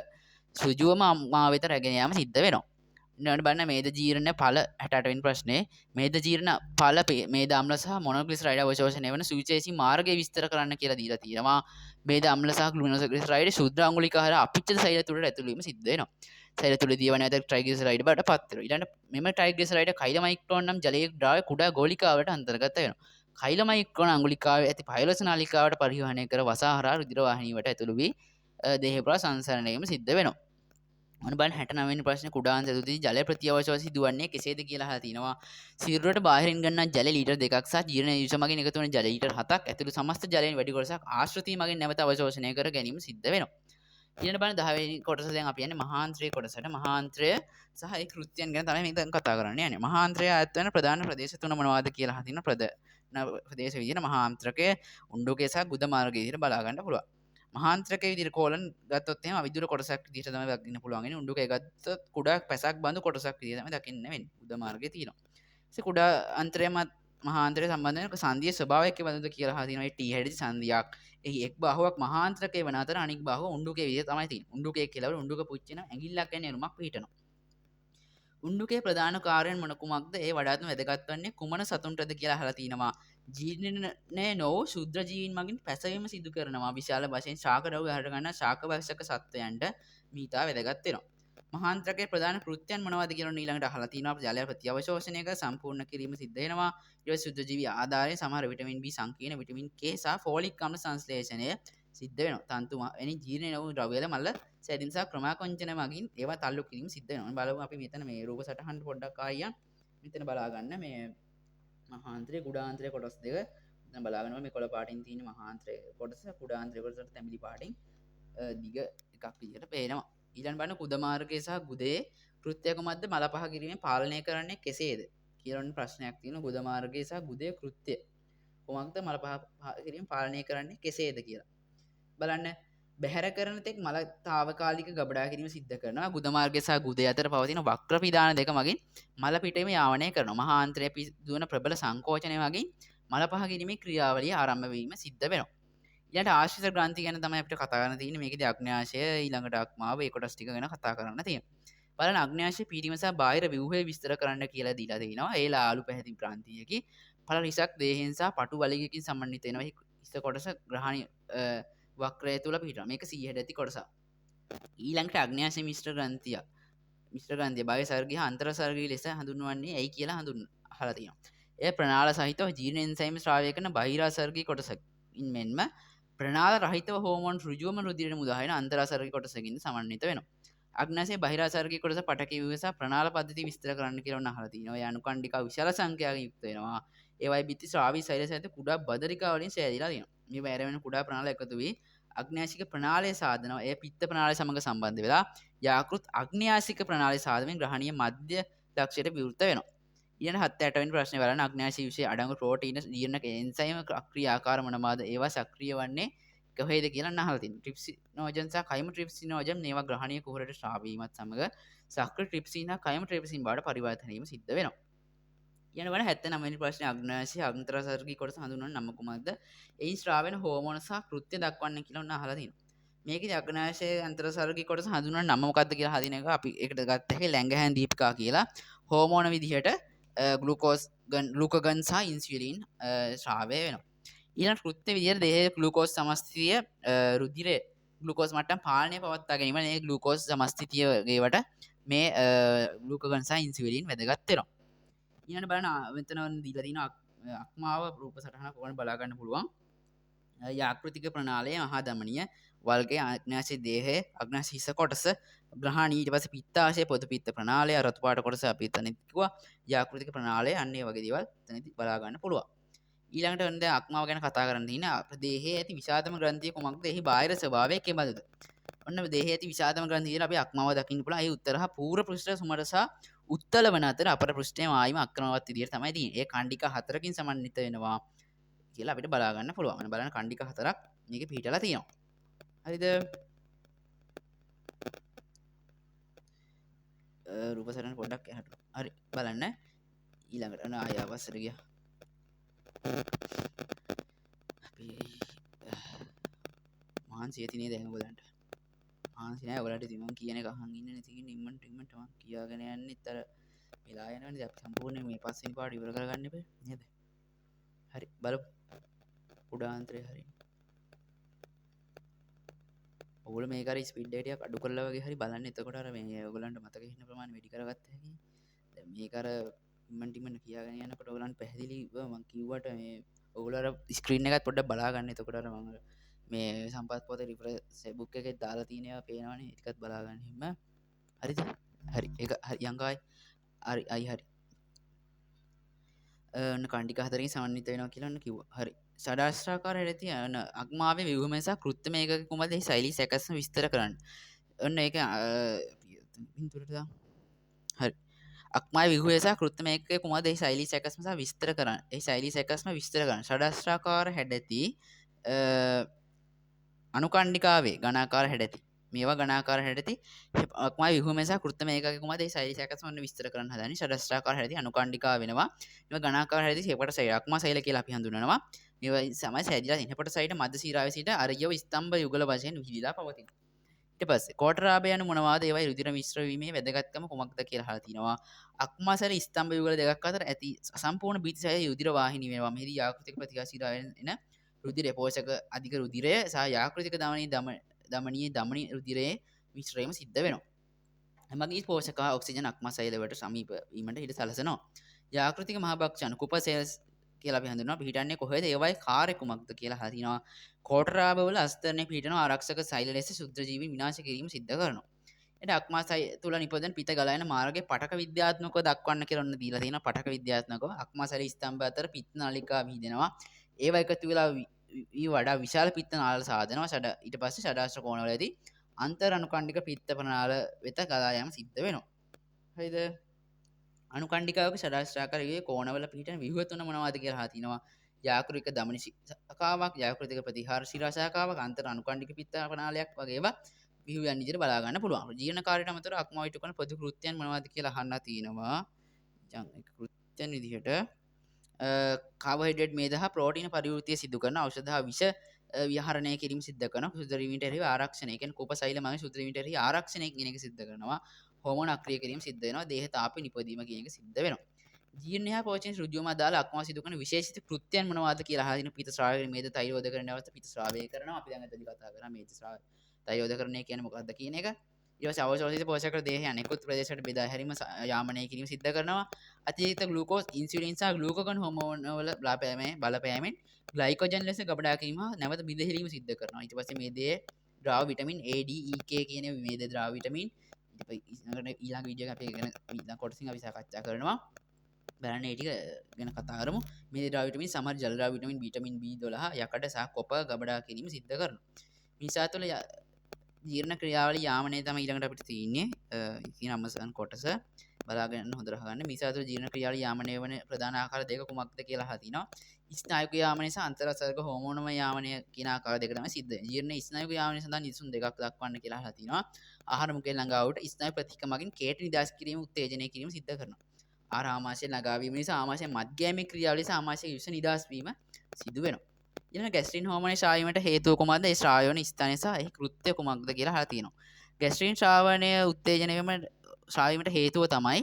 සුජුවම මා වෙත රැගෙන යාම සිද්ධ වෙනවා. ඊළඟට බලන්න මේද ජීර්ණ ඵල 68 වෙනි ප්‍රශ්නේ. මේද ජීර්ණ ඵල මේද අම්ල සහ මොනෝග්ලිසරයිඩ් අවශෝෂණය වන සුවිශේෂී මාර්ගය විස්තර කරන්න කියලා දීලා තියෙනවා. මේද අම්ල සහ ග්ලූනෝග්ලිසරයිඩ් ශුද්‍ර අංගුලිකා හරහා අපිච්ඡද සෛල තුළට ඇතුළු වීම සිද්ධ වෙනවා. සෛල තුළ දියවන ඇත ට්‍රයිග්ලිසරයිඩ් බවට පත් වෙනවා. ඊළඟට මෙම ට්‍රයිග්ලිසරයිඩ් කයිලමයික්‍රෝන් නම් ජලයේ ද්‍රව්‍ය කුඩා ගෝලිකාවට අන්තර්ගත වෙනවා. කයිලමයික්‍රෝන් අංගුලිකාවේ ඇති පයලොස නාලිකාවට පරිවහනය කර වසා හරහා රුධිර වාහිනියට ඇතුළු වී දේහ පුරා සංසරණය වීම සිද්ධ වෙනවා. ඔන්න බලන්න 69 වෙනි ප්‍රශ්නේ කුඩාන්ත තුදී ජලය ප්‍රතිඅවශෝෂ සිදුවන්නේ කෙසේද කියලා අහලා තිනවා. සිරුරට බාහිරින් ගන්නා ජල ලීටර් 2ක් සහ ජීර්ණ යුෂ මගින් එකතු වන ජල ලීටර් 7ක් ඇතුළු සමස්ත ජලයෙන් වැඩි කොටසක් ආශ්‍රිතී මගින් නැවත අවශෝෂණය කර ගැනීම සිද්ධ වෙනවා. ඊළඟ බලන්න 10 වෙනි කොටස. දැන් අපි යන්නේ මහාන්ත්‍රයේ කොටසට. මහාන්ත්‍රය සහ ඒ කෘත්‍යයන් ගැන තමයි මේ දැන් කතා කරන්න යන්නේ. මහාන්ත්‍රය අයත් වෙන ප්‍රධාන ප්‍රදේශ තුන මොනවාද කියලා අහලා තිනවා. ප්‍රධාන ප්‍රදේශ විදිහට මහාන්ත්‍රකය, උණ්ඩුකය සහ ගුද මාර්ගය විදිහට බලා ගන්න පුළුවන්. මහාන්ත්‍රකයේ විදිහට කෝලන් ගත්තොත් එහෙම අවිදුර කොටසක් විදිහට තමයි දකින්න පුළුවන් වෙන්නේ. උණ්ඩුකය ගත්තොත් කුඩා පැසක් බඳු කොටසක් විදිහට තමයි දකින්න වෙන්නේ. ගුද මාර්ගයේ තියෙනවා. ඉතින් කුඩා අන්ත්‍රය මත් මහාන්ත්‍රය සම්බන්ධ වෙන සංධියේ ස්වභාවයක් බඳුද කියලා අහලා තිනවා. ඒ ටී හැඩි සංධියක්. එහි එක් බාහුවක් මහාන්ත්‍රකයේ වන අතර අනික් බාහුව උණ්ඩුකයේ විදිහට තමයි තියෙන්නේ. උණ්ඩුකයේ කියලා උණ්ඩුක පුච්චෙන ඇඟිල්ලක් වැනි එරුමක් පිහිටනවා. උණ්ඩුකයේ ප්‍රධාන කාර්යයන් මොන කුමක්ද? ඒ වඩාත්ම වැදගත් වන්නේ කුමන සතුන්ටද කියලා අහලා තිනවා. ජීර්ණනය නොවූ ශුද්‍ර ජීවීන් මගින් පැසවීම සිදු කරනවා. විශාල වශයෙන් ශාක ද්‍රව්‍ය හට ගන්නා ශාක භක්ෂක සත්වයන්ට මීතා වැදගත් වෙනවා. මහාන්ත්‍රකයේ ප්‍රධාන කෘත්‍යයන් මොනවද කියලා ඊළඟට අහලා තිනවා. ජලය ප්‍රතිඅවශෝෂණය කර සම්පූර්ණ කිරීම සිද්ධ වෙනවා. ඊට පස්සේ ශුද්ධ ජීවි ආධාරයෙන් සමහර විටමින් B සංකීර්ණ විටමින් K සහ ෆෝලික් අම්ල සංශ්ලේෂණය සිද්ධ වෙනවා. තන්තු වැනි ජීර්ණ නොවූ ද්‍රව්‍යවල මල සැදීම සහ ක්‍රමාකොංචන මගින් ඒවා තල්ලු කිරීම සිද්ධ වෙනවා. බලමු අපි මෙතන මේ රූප සටහන් පොඩ්ඩක් ආයියා. මෙතන බලා ගන්න මේ මහාන්ත්‍රයේ කුඩාන්ත්‍රයේ කොටස් දෙක. දැන් බලා ගන්නවා මේ කොළ පාටින් තියෙන මහාන්ත්‍රයේ කොටස කුඩාන්ත්‍රයේ කොටසට තැඹිලි පාටින් දිග එකක් විදිහට පේනවා. ඊළඟ බලන්න කුද මාර්ගය සහ ගුදයේ කෘත්‍ය කුමක්ද? මල පහ කිරීමෙන් පාලනය කරන්නේ කෙසේද කියලා ඔන්න ප්‍රශ්නයක් තියෙනවා. ගුද මාර්ගය සහ ගුදයේ කෘත්‍ය කුමක්ද? මල පහ කිරීමෙන් පාලනය කරන්නේ කෙසේද කියලා බලන්න. බැහැර කරන තෙක් මල තාවකාලික ගබඩා කිරීම සිද්ධ කරනවා. ගුද මාර්ගය සහ ගුදය අතර පවතින වක්‍ර පිදාන දෙක මගින් මල පිටීම යාවනය කරනවා. මහාන්ත්‍රය පිදුවන ප්‍රබල සංකෝචනය මගින් මල පහ කිරීමේ ක්‍රියාවලිය ආරම්භ වීම සිද්ධ වෙනවා. ඊළඟට ආශ්‍රිත ග්‍රන්ථි ගැන තමයි අපිට කතා කරන්න තියෙන්නේ. මේකෙදි අග්න්‍යාශය ඊළඟට අක්මාව ඒ කොටස් ටික ගැන කතා කරන්න තියෙනවා. බලන්න අග්න්‍යාශය පීඩීම සහ බාහිර ව්‍යුහය විස්තර කරන්න කියලා දීලා තිනවා. ඒ ලාලු පැහැති ග්‍රන්ථියකි. පළ හිසක් දේහෙන් සහ පටු වලිගයකින් සමන්විත වෙනවා. හිස කොටස ග්‍රහණි වක්‍රය තුල පිහිටනවා. මේක 160 ඇති කොටසක්. ඊළඟට අග්න්‍යාශය මිශ්‍ර ග්‍රන්ථිය. මිශ්‍ර ග්‍රන්ථිය බාහිර සර්ගී හා අන්තර් සර්ගී ලෙස හඳුන්වන්නේ ඇයි කියලා අහලා තියෙනවා. එය ප්‍රනාල සහිතව ජීර්ණ එන්සයිම් ශ්‍රාවය කරන බහිරාසර්ගී කොටසකින් මෙන්ම ප්‍රනාල රහිතව හෝමෝන් ඍජුවම රුධිරයට මුදා හරින අන්තරාසර්ගී කොටසකින් සමන්විත වෙනවා. අග්නාශයේ බහිරාසර්ගී කොටස පටකි ව්‍යුහ සහ ප්‍රනාල පද්ධති විස්තර කරන්න කියලා ඔන්න අහලා තියෙනවා. ඒ අණුකණ්ඩිකා විශාල සංඛ්‍යාවකින් යුක්ත වෙනවා. ඒවයි බිත්ති ශ්‍රාවී සෛල සහිත කුඩා බදරිකා වලින් සෑදිලා තියෙනවා. මේවා ඇරෙන කුඩා ප්‍රනාල එකතු වී අග්න්‍යාසික ප්‍රනාලය සාදනවා. එය පිත්ත ප්‍රනාලය සමග සම්බන්ධ වෙලා යාකෘත් අග්න්‍යාසික ප්‍රනාලය සාදමින් ග්‍රහණීය මධ්‍ය ලක්ෂයට විවෘත වෙනවා. ඊළඟ 78 වෙනි ප්‍රශ්නේ බලන්න. අග්න්‍යාසික විෂය අඩංගු ප්‍රෝටීන ජීර්ණක එන්සයිම ක්‍රියා ආකාර මොනවාද? ඒවා සක්‍රිය වන්නේ කොහේද කියලා අහලා තියෙනවා. ට්‍රිප්සිනෝජන් සහ කයිම ට්‍රිප්සිනෝජන් මේවා ග්‍රහණීය කුහරයට ශ්‍රාවී වීමත් සමග සක්‍රිය ට්‍රිප්සින් හා කයිම ට්‍රිප්සින් බවට පරිවර්තන වීම සිද්ධ වෙනවා. ඊළඟ බලන්න 79 වෙනි ප්‍රශ්නේ. අග්න්‍යාසික අන්තරසර්ගී කොටස හඳුන්වන නම කුමක්ද? එයින් ශ්‍රාවන හෝමෝන සහ කෘත්‍ය දක්වන්න කියලා ඔන්න අහලා තියෙනවා. මේකේ අග්න්‍යාශයේ අන්තරසර්ගී කොටස හඳුන්වන නම මොකක්ද කියලා හදින එක අපි ඒකට ගත්ත හැකි ලැංගහෑන් දීපිකා කියලා. හෝමෝන විදිහට ග්ලූකෝස් ග්ලූකගන් සහ ඉන්සියුලින් ශ්‍රාවය වෙනවා. ඊළඟ කෘත්‍ය විදිහට දේහයේ ග්ලූකෝස් සමස්ථිතිය රුධිරයේ ග්ලූකෝස් මට්ටම් පාලනය පවත්වා ගැනීම මේ ග්ලූකෝස් සමස්ථිතිය වගේවට මේ ග්ලූකගන් සහ ඉන්සියුලින් වැදගත් වෙනවා. ඊළඟ බලන්න මෙතන ඔන්න දීලා තියෙන අක්මාව රූප සටහනක් ඔයගොල්ලන් බලා ගන්න පුළුවන්. යාකෘතික ප්‍රණාලය මහා ධමනිය වල්ගයේ අග්නාශය දේහය අග්නාශය හිස කොටස ග්‍රහණී ඊට පස්සේ පිත්තාශය පොදු පිත්ත ප්‍රණාලය රතු පාට කොටස අපි එතනදි කිව්වා යාකෘතික ප්‍රණාලය අන්න ඒ වගේ දේවල් එතනදි බලා ගන්න පුළුවන්. ඊළඟට ඔන්න දැන් අක්මාව ගැන කතා කරන්න තියෙන අපේ දේහයේ ඇති විෂාදම ග්‍රන්ථිය කුමක්ද? එහි බාහිර ස්වභාවය කෙබඳුද? ඔන්න දේහයේ ඇති විෂාදම ග්‍රන්ථිය කියලා අපි අක්මාව දකින්න පුළුවන්. ඒ උත්තර හා පූර්ව පෘෂ්ඨ සුමර සහ උත්තල වන අතර අපර පෘෂ්ඨයේ ආයිම අක්‍රමවත් විදියට තමයි තියෙන්නේ. ඒ කණ්ඩිකා හතරකින් සමන්විත වෙනවා කියලා අපිට බලා ගන්න පුළුවන්. ඔන්න බලන්න කණ්ඩිකා හතරක් මේකේ පිහිටලා තියෙනවා. හරිද? රූප සටහන පොඩ්ඩක් එහාට. හරි බලන්න ඊළඟට ඔන්න ආය ආපස්සට ගියා. අපි මහන්සිය ඇති නේද එහෙනම් ඔයගලන්ට? මහන්සි නෑ ඔයගලන්ට. ඉතින් මං කියන එක අහන් ඉන්න නේ තියෙන්නේ. ඉම්මන්ට ඉම්මන්ට මං කියාගෙන යන්නෙත් අර වෙලා යනවනේ. අපි සම්පූර්ණයෙන් මේ පස්වෙනි පාඩ ඉවර කරගන්න එපා නේද? හරි බලමු. කුඩාන්තරය හරි. ඔයගොල්ලෝ මේක අර ස්පීඩ් එක ටිකක් අඩු කරලා වගේ හරි බලන්න. එතකොට අර මේ ඔයගොල්ලන්ට මතක ඉන්න ප්‍රමාණය වැඩි කරගත්ත හැකි. දැන් මේක අර ඉම්මන්ට ඉම්මන්ට කියාගෙන යනකොට ඔයගොල්ලන්ට පැහැදිලිව මං කිව්වට මේ ඔයගොල්ලෝ අර ස්ක්‍රීන් එකත් පොඩ්ඩක් බලා ගන්න. එතකොට අර මං අර මේ සම්පත් පොතේ රිෆරන්ස් බුක් එකේ දාලා තියෙන ඒවා පේනවනේ. ඒ ටිකත් බලා ගන්න හිම. හරිද? හරි. ඒක හරි යංගායි. හරි අයි හරි. ඔන්න කණ්ඩිකා හතරකින් සමන්විත වෙනවා කියලා ඔන්න කිව්වා. හරි. ෂඩාස්ත්‍රාකාර හැඩති ඔන්න අග්මාවේ ව්‍යුහමය සහ කෘත්‍යමය ඒකක කුමක්ද? එහි ශෛලී සැකස්ම විස්තර කරන්න. ඔන්න ඒක පින්තූරයට දාමු. හරි. අක්මාවේ ව්‍යුහය සහ කෘත්‍යමය ඒකකය කුමක්ද? එහි ශෛලී සැකස්ම සහ විස්තර කරන්න. එහි ශෛලී සැකස්ම විස්තර කරන්න. ෂඩාස්ත්‍රාකාර හැඩති අනුකණ්ඩිකාවේ ඝනාකාර හැඩති. මේවා ඝනාකාර හැඩති. අක්මාවේ ව්‍යුහමය සහ කෘත්‍යමය ඒකකය කුමක්ද? එහි ශෛලී සැකස්ම ඔන්න විස්තර කරන්න හදන්නේ. ෂඩාස්ත්‍රාකාර හැඩති අනුකණ්ඩිකා වෙනවා. මේවා ඝනාකාර හැඩති හේපට සෛල අක්මා සෛල කියලා අපි හඳුන්වනවා. මේවා සමයි සෑදිලා තියෙන. හේපට සෛල මධ්‍ය සීරාවේ සිට අරියව ස්තම්භ යුගල වශයෙන් විහිදිලා පවතිනවා. ඊට පස්සේ කෝටරාභ යනු මොනවාද? ඒවයි රුධිර මිශ්‍ර වීමේ වැදගත්කම කුමක්ද කියලා අහලා තිනවා. අක්මා සෛල ස්තම්භ යුගල දෙකක් අතර ඇති අසම්පූර්ණ බීජ සෛල රුධිර වාහිනී වෙනවා. මෙහිදී යාකෘතික ප්‍රතිකා සීරාවෙන් එන රුධිරය පෝෂක අධික රුධිරය සහ යාකෘතික දමනීය දමනී රුධිරයේ මිශ්‍රවීම සිද්ධ වෙනවා. එමගින් පෝෂක හා ඔක්සිජන් අක්මා සෛල වලට සමීප වීමට ඉඩ සලසනවා. යාකෘතික මහ භක්ෂණ කුප සෙල්ස් කියලා අපි හඳුන්වනවා. පිහිටන්නේ කොහෙද? ඒවයි කාර්ය කුමක්ද කියලා අහලා තිනවා. කෝටරාභ වල අස්තරණය පිහිටන ආරක්ෂක සෛල ලෙස ශුද්‍ර ජීවීන් විනාශ කිරීම සිද්ධ කරනවා. ඊට අක්මා සෛල තුල නිපදවන පිත ගලා යන මාර්ගයේ පටක විද්‍යාත්මකව දක්වන්න කියලා ඔන්න දීලා තියෙනවා. පටක විද්‍යාත්මකව අක්මා සෛල ස්තම්භ අතර පිත් නාලිකා විහිදෙනවා. ඒවා එකතු වෙලා වඩා විශාල පිත්ත නාල සාදනවා. ඊට පස්සේ ෂඩාස්ත්‍ර කෝණවලදී අන්තර් අනුකණ්ඩික පිත්ත ප්‍රනාල වෙත ගලා යාම සිද්ධ වෙනවා. හරිද? අනුකණ්ඩිකාවක ෂඩාස්ත්‍රාකාර විවේ කෝණවල පිහිටන ව්‍යුහ තුන මොනවාද කියලා අහලා තිනවා. යාකෘතික දමනි ශාඛාවක්, යාකෘතික ප්‍රතිහාර ශිරා ශාඛාවක්, අන්තර් අනුකණ්ඩික පිත්ත ප්‍රනාලයක් වගේ ඒවා ව්‍යුහයන් විදිහට බලා ගන්න පුළුවන්. ජීර්ණ කාර්යයට අමතරව අක්මා ඉටු කරන පොදු කෘත්‍යයන් මොනවාද කියලා අහන්න තිනවා. ඒක කෘත්‍යයන් විදිහට කාබෝහයිඩ්‍රේට් මේද හා ප්‍රෝටීන පරිවෘතිය සිදු කරන ඖෂධ හා විෂ විහරණය කිරීම සිද්ධ කරනවා. ශුද්ධ වීමට එරෙහිව ආරක්ෂණය, ඒ කියන්නේ කූප සෛල මගින් ශුද්ධ වීමට එරෙහි ආරක්ෂණය කියන එක සිද්ධ කරනවා. හෝමෝන අක්‍රිය කිරීම සිද්ධ වෙනවා. දේහ තාප නිපදවීම කියන එක සිද්ධ වෙනවා. ජීර්ණය හා පෝෂණය ඍජුවම අදාළ අක්මා සිදු කරන විශේෂිත කෘත්‍යයන් මොනවාද කියලා අහලා තිනවා. පිත ශ්‍රාවය කිරීම, මේද තෛලෝදකරණ අවස්ථා පිත ශ්‍රාවය කරනවා. අපි දැන් එතනදි කතා කරා මේද ශ්‍රාවය තෛලෝදකරණය කියන්නේ මොකක්ද කියන එක. ඊට පස්සේ අවශෝෂිත පෝෂක දේහය අනෙකුත් ප්‍රදේශවලට බෙදා හැරීම යාමනය කිරීම සිද්ධ කරනවා. අතිරික්ත ග්ලූකෝස්, ඉන්සියුලින් සහ ග්ලූකගන් හෝමෝන වල බලපෑමෙන් ග්ලයිකෝජන් ලෙස ගබඩා කිරීම හා නැවත බිඳ සිද්ධ කරනවා. ඊට පස්සේ මේ දේ ද්‍රාව vitamin A, D, E, K කියන මේ දේ ද්‍රාව විටමින් ඊළඟ වීඩියෝ එක අපි ගැන ඊළඟ කොටසින් අපි සාකච්ඡා කරනවා. බලන්න ඒ ටික ගැන කතා කරමු. මේ ද්‍රාව විටමින් සමහර ජල ද්‍රාව විටමින්, විටමින් B12, යකඩ සහ කොපර් ගබඩා කිරීම සිද්ධ කරනවා. මිනිසා තුළ ජීර්ණ ක්‍රියාවලිය යාමනය තමයි ඊළඟට අපිට තියෙන්නේ. ඉතින් අවසාන කොටස බලාගෙන හොඳට අහගන්න. මිනිසා තුළ ජීර්ණ ක්‍රියාවලිය යාමනය වන ප්‍රධාන ආකාර දෙක කුමක්ද කියලා අහලා තිනවා. ස්නායු යාමනය සහ අන්තරසර්ග හෝමෝනමය යාමනය කියන ආකාර දෙක තමයි සිද්ධ වෙන්නේ. ජීර්ණ ස්නායු යාමනය සඳහා නිදසුන් දෙකක් දක්වන්න කියලා අහලා තිනවා. ආහාර මුඛයෙන් ළඟා වූ ස්නායු ප්‍රතික මගින් කේට නිදහස් කිරීම උත්තේජනය කිරීම සිද්ධ කරනවා. ආහාර ආමාශය ළඟා වීම නිසා ආමාශය මත්ගෑමේ ක්‍රියාවලිය සහ ආමාශයේ විෂ නිදහස් වීම සිදු වෙනවා. ඊළඟ ගැස්ට්‍රින් හෝමෝනය ශ්‍රාවීමට හේතුව කුමක්ද? ඒ ශ්‍රාවය වන ස්ථානය සහ එහි කෘත්‍ය කුමක්ද කියලා අහලා තියෙනවා. ගැස්ට්‍රින් ශ්‍රාවණය උත්තේජනය වීම ශ්‍රාවීමට හේතුව තමයි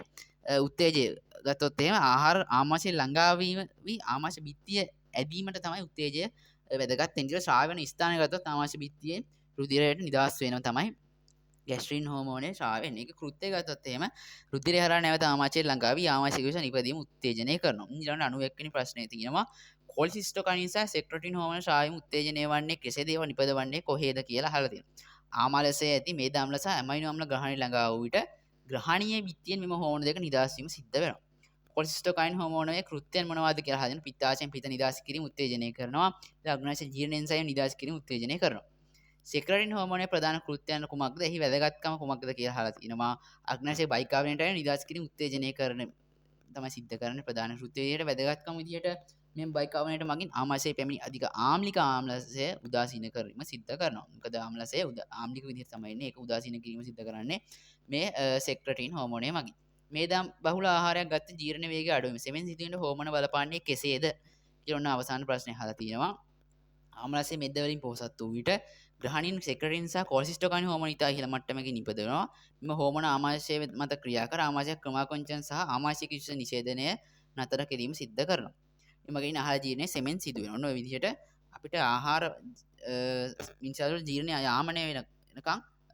උත්තේජය ගත්තොත් එහෙම ආහාර ආමාශය ළඟා වීම වී ආමාශ බිත්තිය ඇදීමට තමයි උත්තේජය වැදගත් වෙන්නේ. ඊට ශ්‍රාවය වන ස්ථානය ගත්තොත් ආමාශ බිත්තියේ රුධිරයට නිදහස් වෙනවා තමයි ගැස්ට්‍රින් හෝමෝනය ශ්‍රාවය වෙන්නේ. ඒක කෘත්‍ය ගත්තොත් එහෙම රුධිරය හරහා නැවත ආමාශය ළඟා වී ආමාශය විෂ නිපදවීම උත්තේජනය කරනවා. ඊළඟ 91 වෙනි ප්‍රශ්නය තියෙනවා. කොලිසිස්ටෝකයිනින් සහ සෙක්‍රටින් හෝමෝන ශ්‍රාවීම උත්තේජනය වන්නේ කෙසේද? ඒවා නිපදවන්නේ කොහේද කියලා අහලා තියෙනවා. ආමාශයේ ඇති මේද අම්ල සහ ඇමයිනෝ අම්ල ග්‍රහණය ළඟා වූ විට ග්‍රහණීය බිත්තියෙන් මෙම හෝමෝන දෙක නිදහස් වීම සිද්ධ වෙනවා. කොලිසිස්ටෝකයින් හෝමෝනයේ කෘත්‍යයන් මොනවාද කියලා අහලා තියෙනවා. පිත්තාශයෙන් පිත නිදහස් කිරීම උත්තේජනය කරනවා. අග්නාශය ජීර්ණ එන්සයිම් නිදහස් කිරීම උත්තේජනය කරනවා. සෙක්‍රටින් හෝමෝනයේ ප්‍රධාන කෘත්‍යයන් කුමක්ද? එහි වැදගත්කම කුමක්ද කියලා අහලා තියෙනවා. අග්නාශය බයිකාබනේට් අයන නිදහස් කිරීම උත්තේජනය කරන තමයි සිද්ධ කරන්නේ ප්‍රධාන කෘත්‍යය විදිහට. වැදගත්කම විදිහට මෙම බයිකාබනේට් මගින් ආමාශයේ පැමිණි අධික ආම්ලික ආම්ලසය උදාසීන කිරීම සිද්ධ කරනවා. මොකද ආම්ලසය ආම්ලික විදිහට තමයි එන්නේ. ඒක උදාසීන කිරීම සිද්ධ කරන්නේ මේ සෙක්‍රටින් හෝමෝනය මගින්. මේ දම් බහුල ආහාරයක් ගත්ත ජීර්ණ වේගය අඩු වීම. සෙමෙන් සිදුවෙන හෝමෝන බලපාන්නේ කෙසේද කියලා ඔන්න අවසාන ප්‍රශ්නය අහලා තියෙනවා. ආම්ලසය මෙද්ද වලින් පොහොසත් වූ විට ග්‍රහණීන් සෙක්‍රටින් සහ කොලිසිස්ටෝකයින් හෝමෝන ඉතා ඉහළ මට්ටමකින් නිපදවනවා. මෙම හෝමෝන ආමාශය මත ක්‍රියා කර ආමාශය ක්‍රමාකුංචන සහ ආමාශික විෂ නිෂේධනය නතර කිරීම සිද්ධ කරනවා. එමගින් ආහාර ජීර්ණය සෙමෙන් සිදු වෙනවා. ඔන්න ඔය විදිහට අපිට ආහාර මිනිසා තුළ ජීර්ණය යාමනය වෙනකන්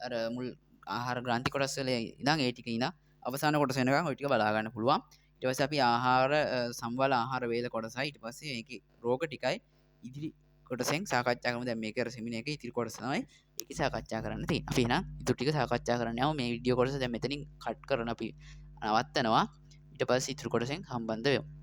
අර මුල් ආහාර ග්‍රන්ථි කොටස් වල ඉඳන් ඒ ටික ඉඳන් අවසාන කොටස වෙනකන් ඔය ටික බලා ගන්න පුළුවන්. ඊට පස්සේ අපි ආහාර සම්වල ආහාර වේල කොටසයි ඊට පස්සේ මේකේ රෝග ටිකයි ඉදිරි කොටසෙන් සාකච්ඡා කරමු. දැන් මේක අර සෙමිනාර් එකේ ඉතිරි කොටස තමයි ඒකේ සාකච්ඡා කරන්න තියෙන්නේ. අපි එහෙනම් ඉතුරු ටික සාකච්ඡා කරන්න යමු. මේ වීඩියෝ කොටස දැන් මෙතනින් කට් කරන අපි නවත්තනවා. ඊට පස්සේ ඉතුරු කොටසෙන් සම්බන්ධ වෙමු.